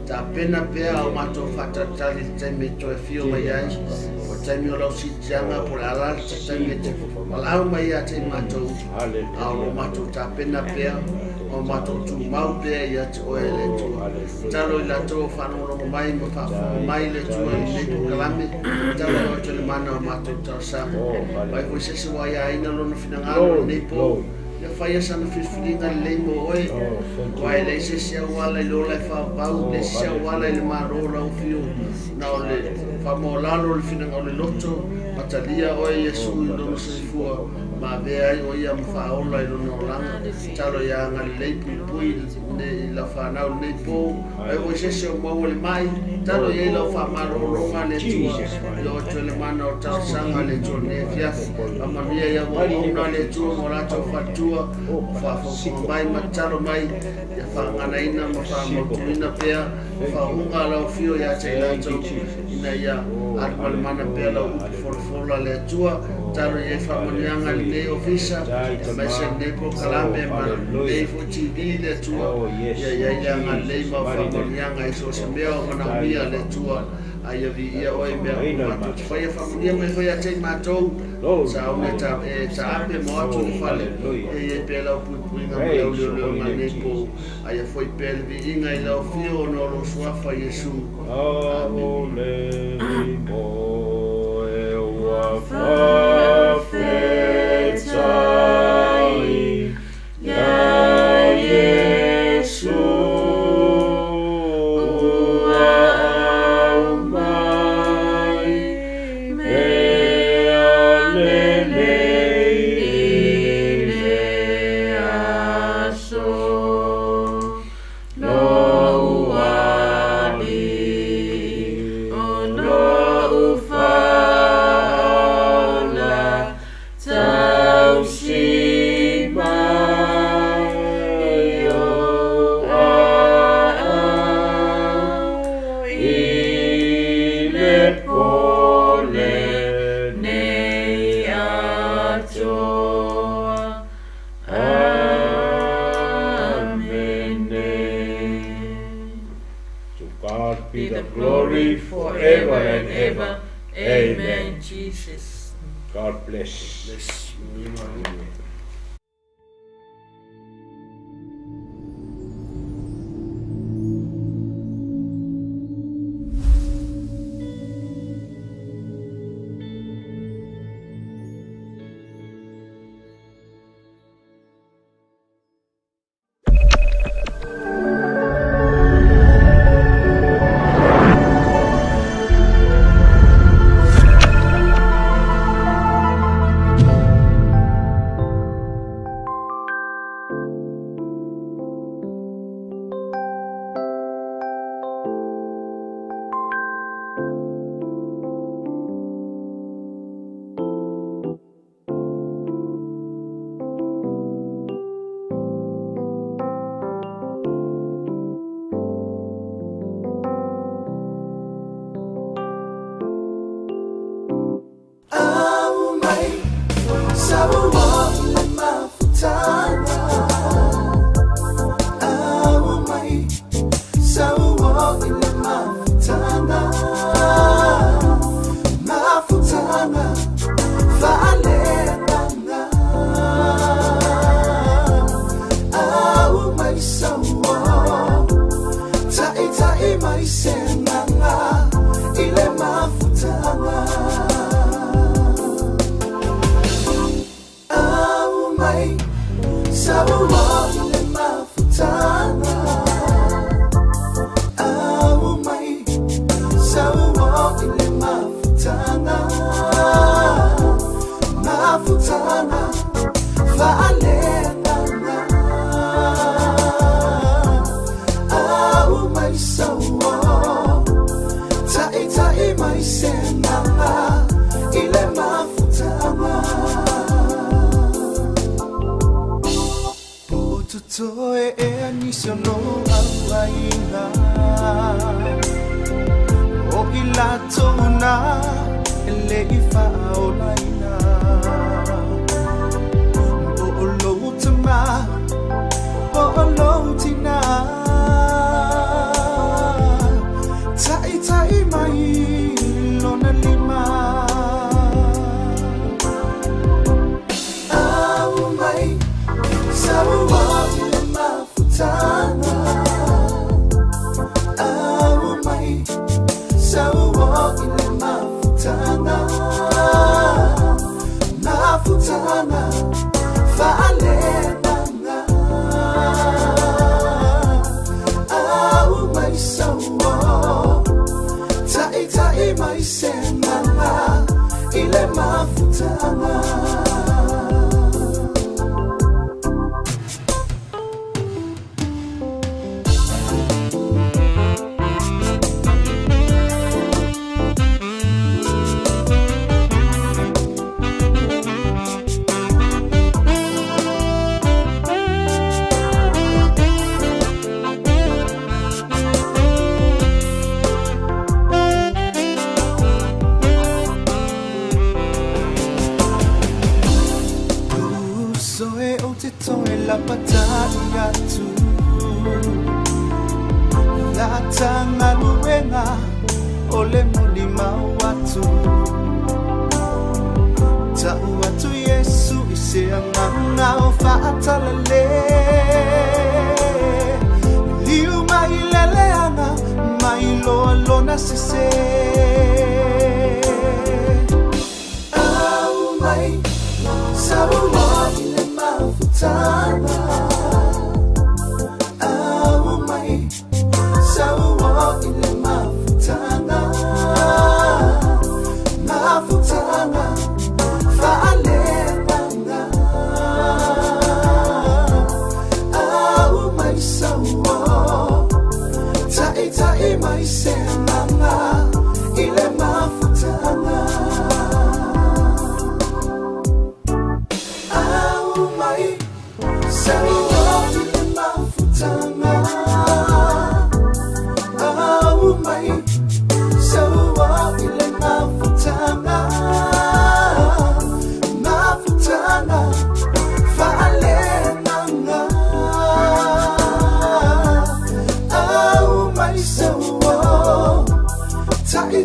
tapena pea au matou faatalitali i le taimi e toe afio mai ai, o le taimi o lau siitiaga po o le a la le taimi e te valaau mai ia te i matou, a o lo matou tapena pea, o matou tumau pea ia te oe le Atua. Tatalo i latou o faalogologo mai ma faafofoga mai le Atua i lenei polokalame, tatalo e oe le mana o matou talosaga. Fai foi se isi ua aiaina lona finagalo i lenei po, ia faia sana filifiliga lelei mo oe, aua e leai se isi auala i le ola e faavavau, leai se isi auala i le Malo o lau afio, na o le faamaualalo o le finagalo o le loto, matalia oe Iesu i lona soifua, ma avea ai o ia ma faaola i lona olaga. Tatalo ia agalelei puipui i lau fanau lenei po, ai foi se isi o maua le mai, tatalo i ai lau faamalologa le Atua, i o atu le mana o talosaga le Atua lenei afiafi, faamanuia ia auauna le Atua ma o latou faletua, o faafogafoga mai ma tatalo mai, ia faaganaina ma faamautuina pea, faauuga lau afio ia te i latou, ina ia alumalemana pea lau upu folafola le Atua. Tatalo i ai faamanuiaga i lenei ofisa, aemaise lenei polokalame ma lenei foi TV le Atua, ia i ai le agalelei ma faamanuiaga i so o se mea o manaomia le Atua, a ia viia oe i mea uma matou te faia. Faamanuia mai foi ia te i matou, sauni e taape ma o atu i le fale, ia i ai pea lau puipuiga ma lau leoleoga lenei po, a ia foi pea le viiga i lau afio ona o lou suafa Iesu. Amene. Faafetai ia Iesu ua aumai mea lelei i le aso lou alii o lou faaola tausi mai i ou aao i le po lenei atoa. Amene. To God be the glory forever and ever. Amen. Jesus. God bless. Bless.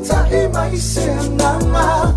Ta'i mai se nganga.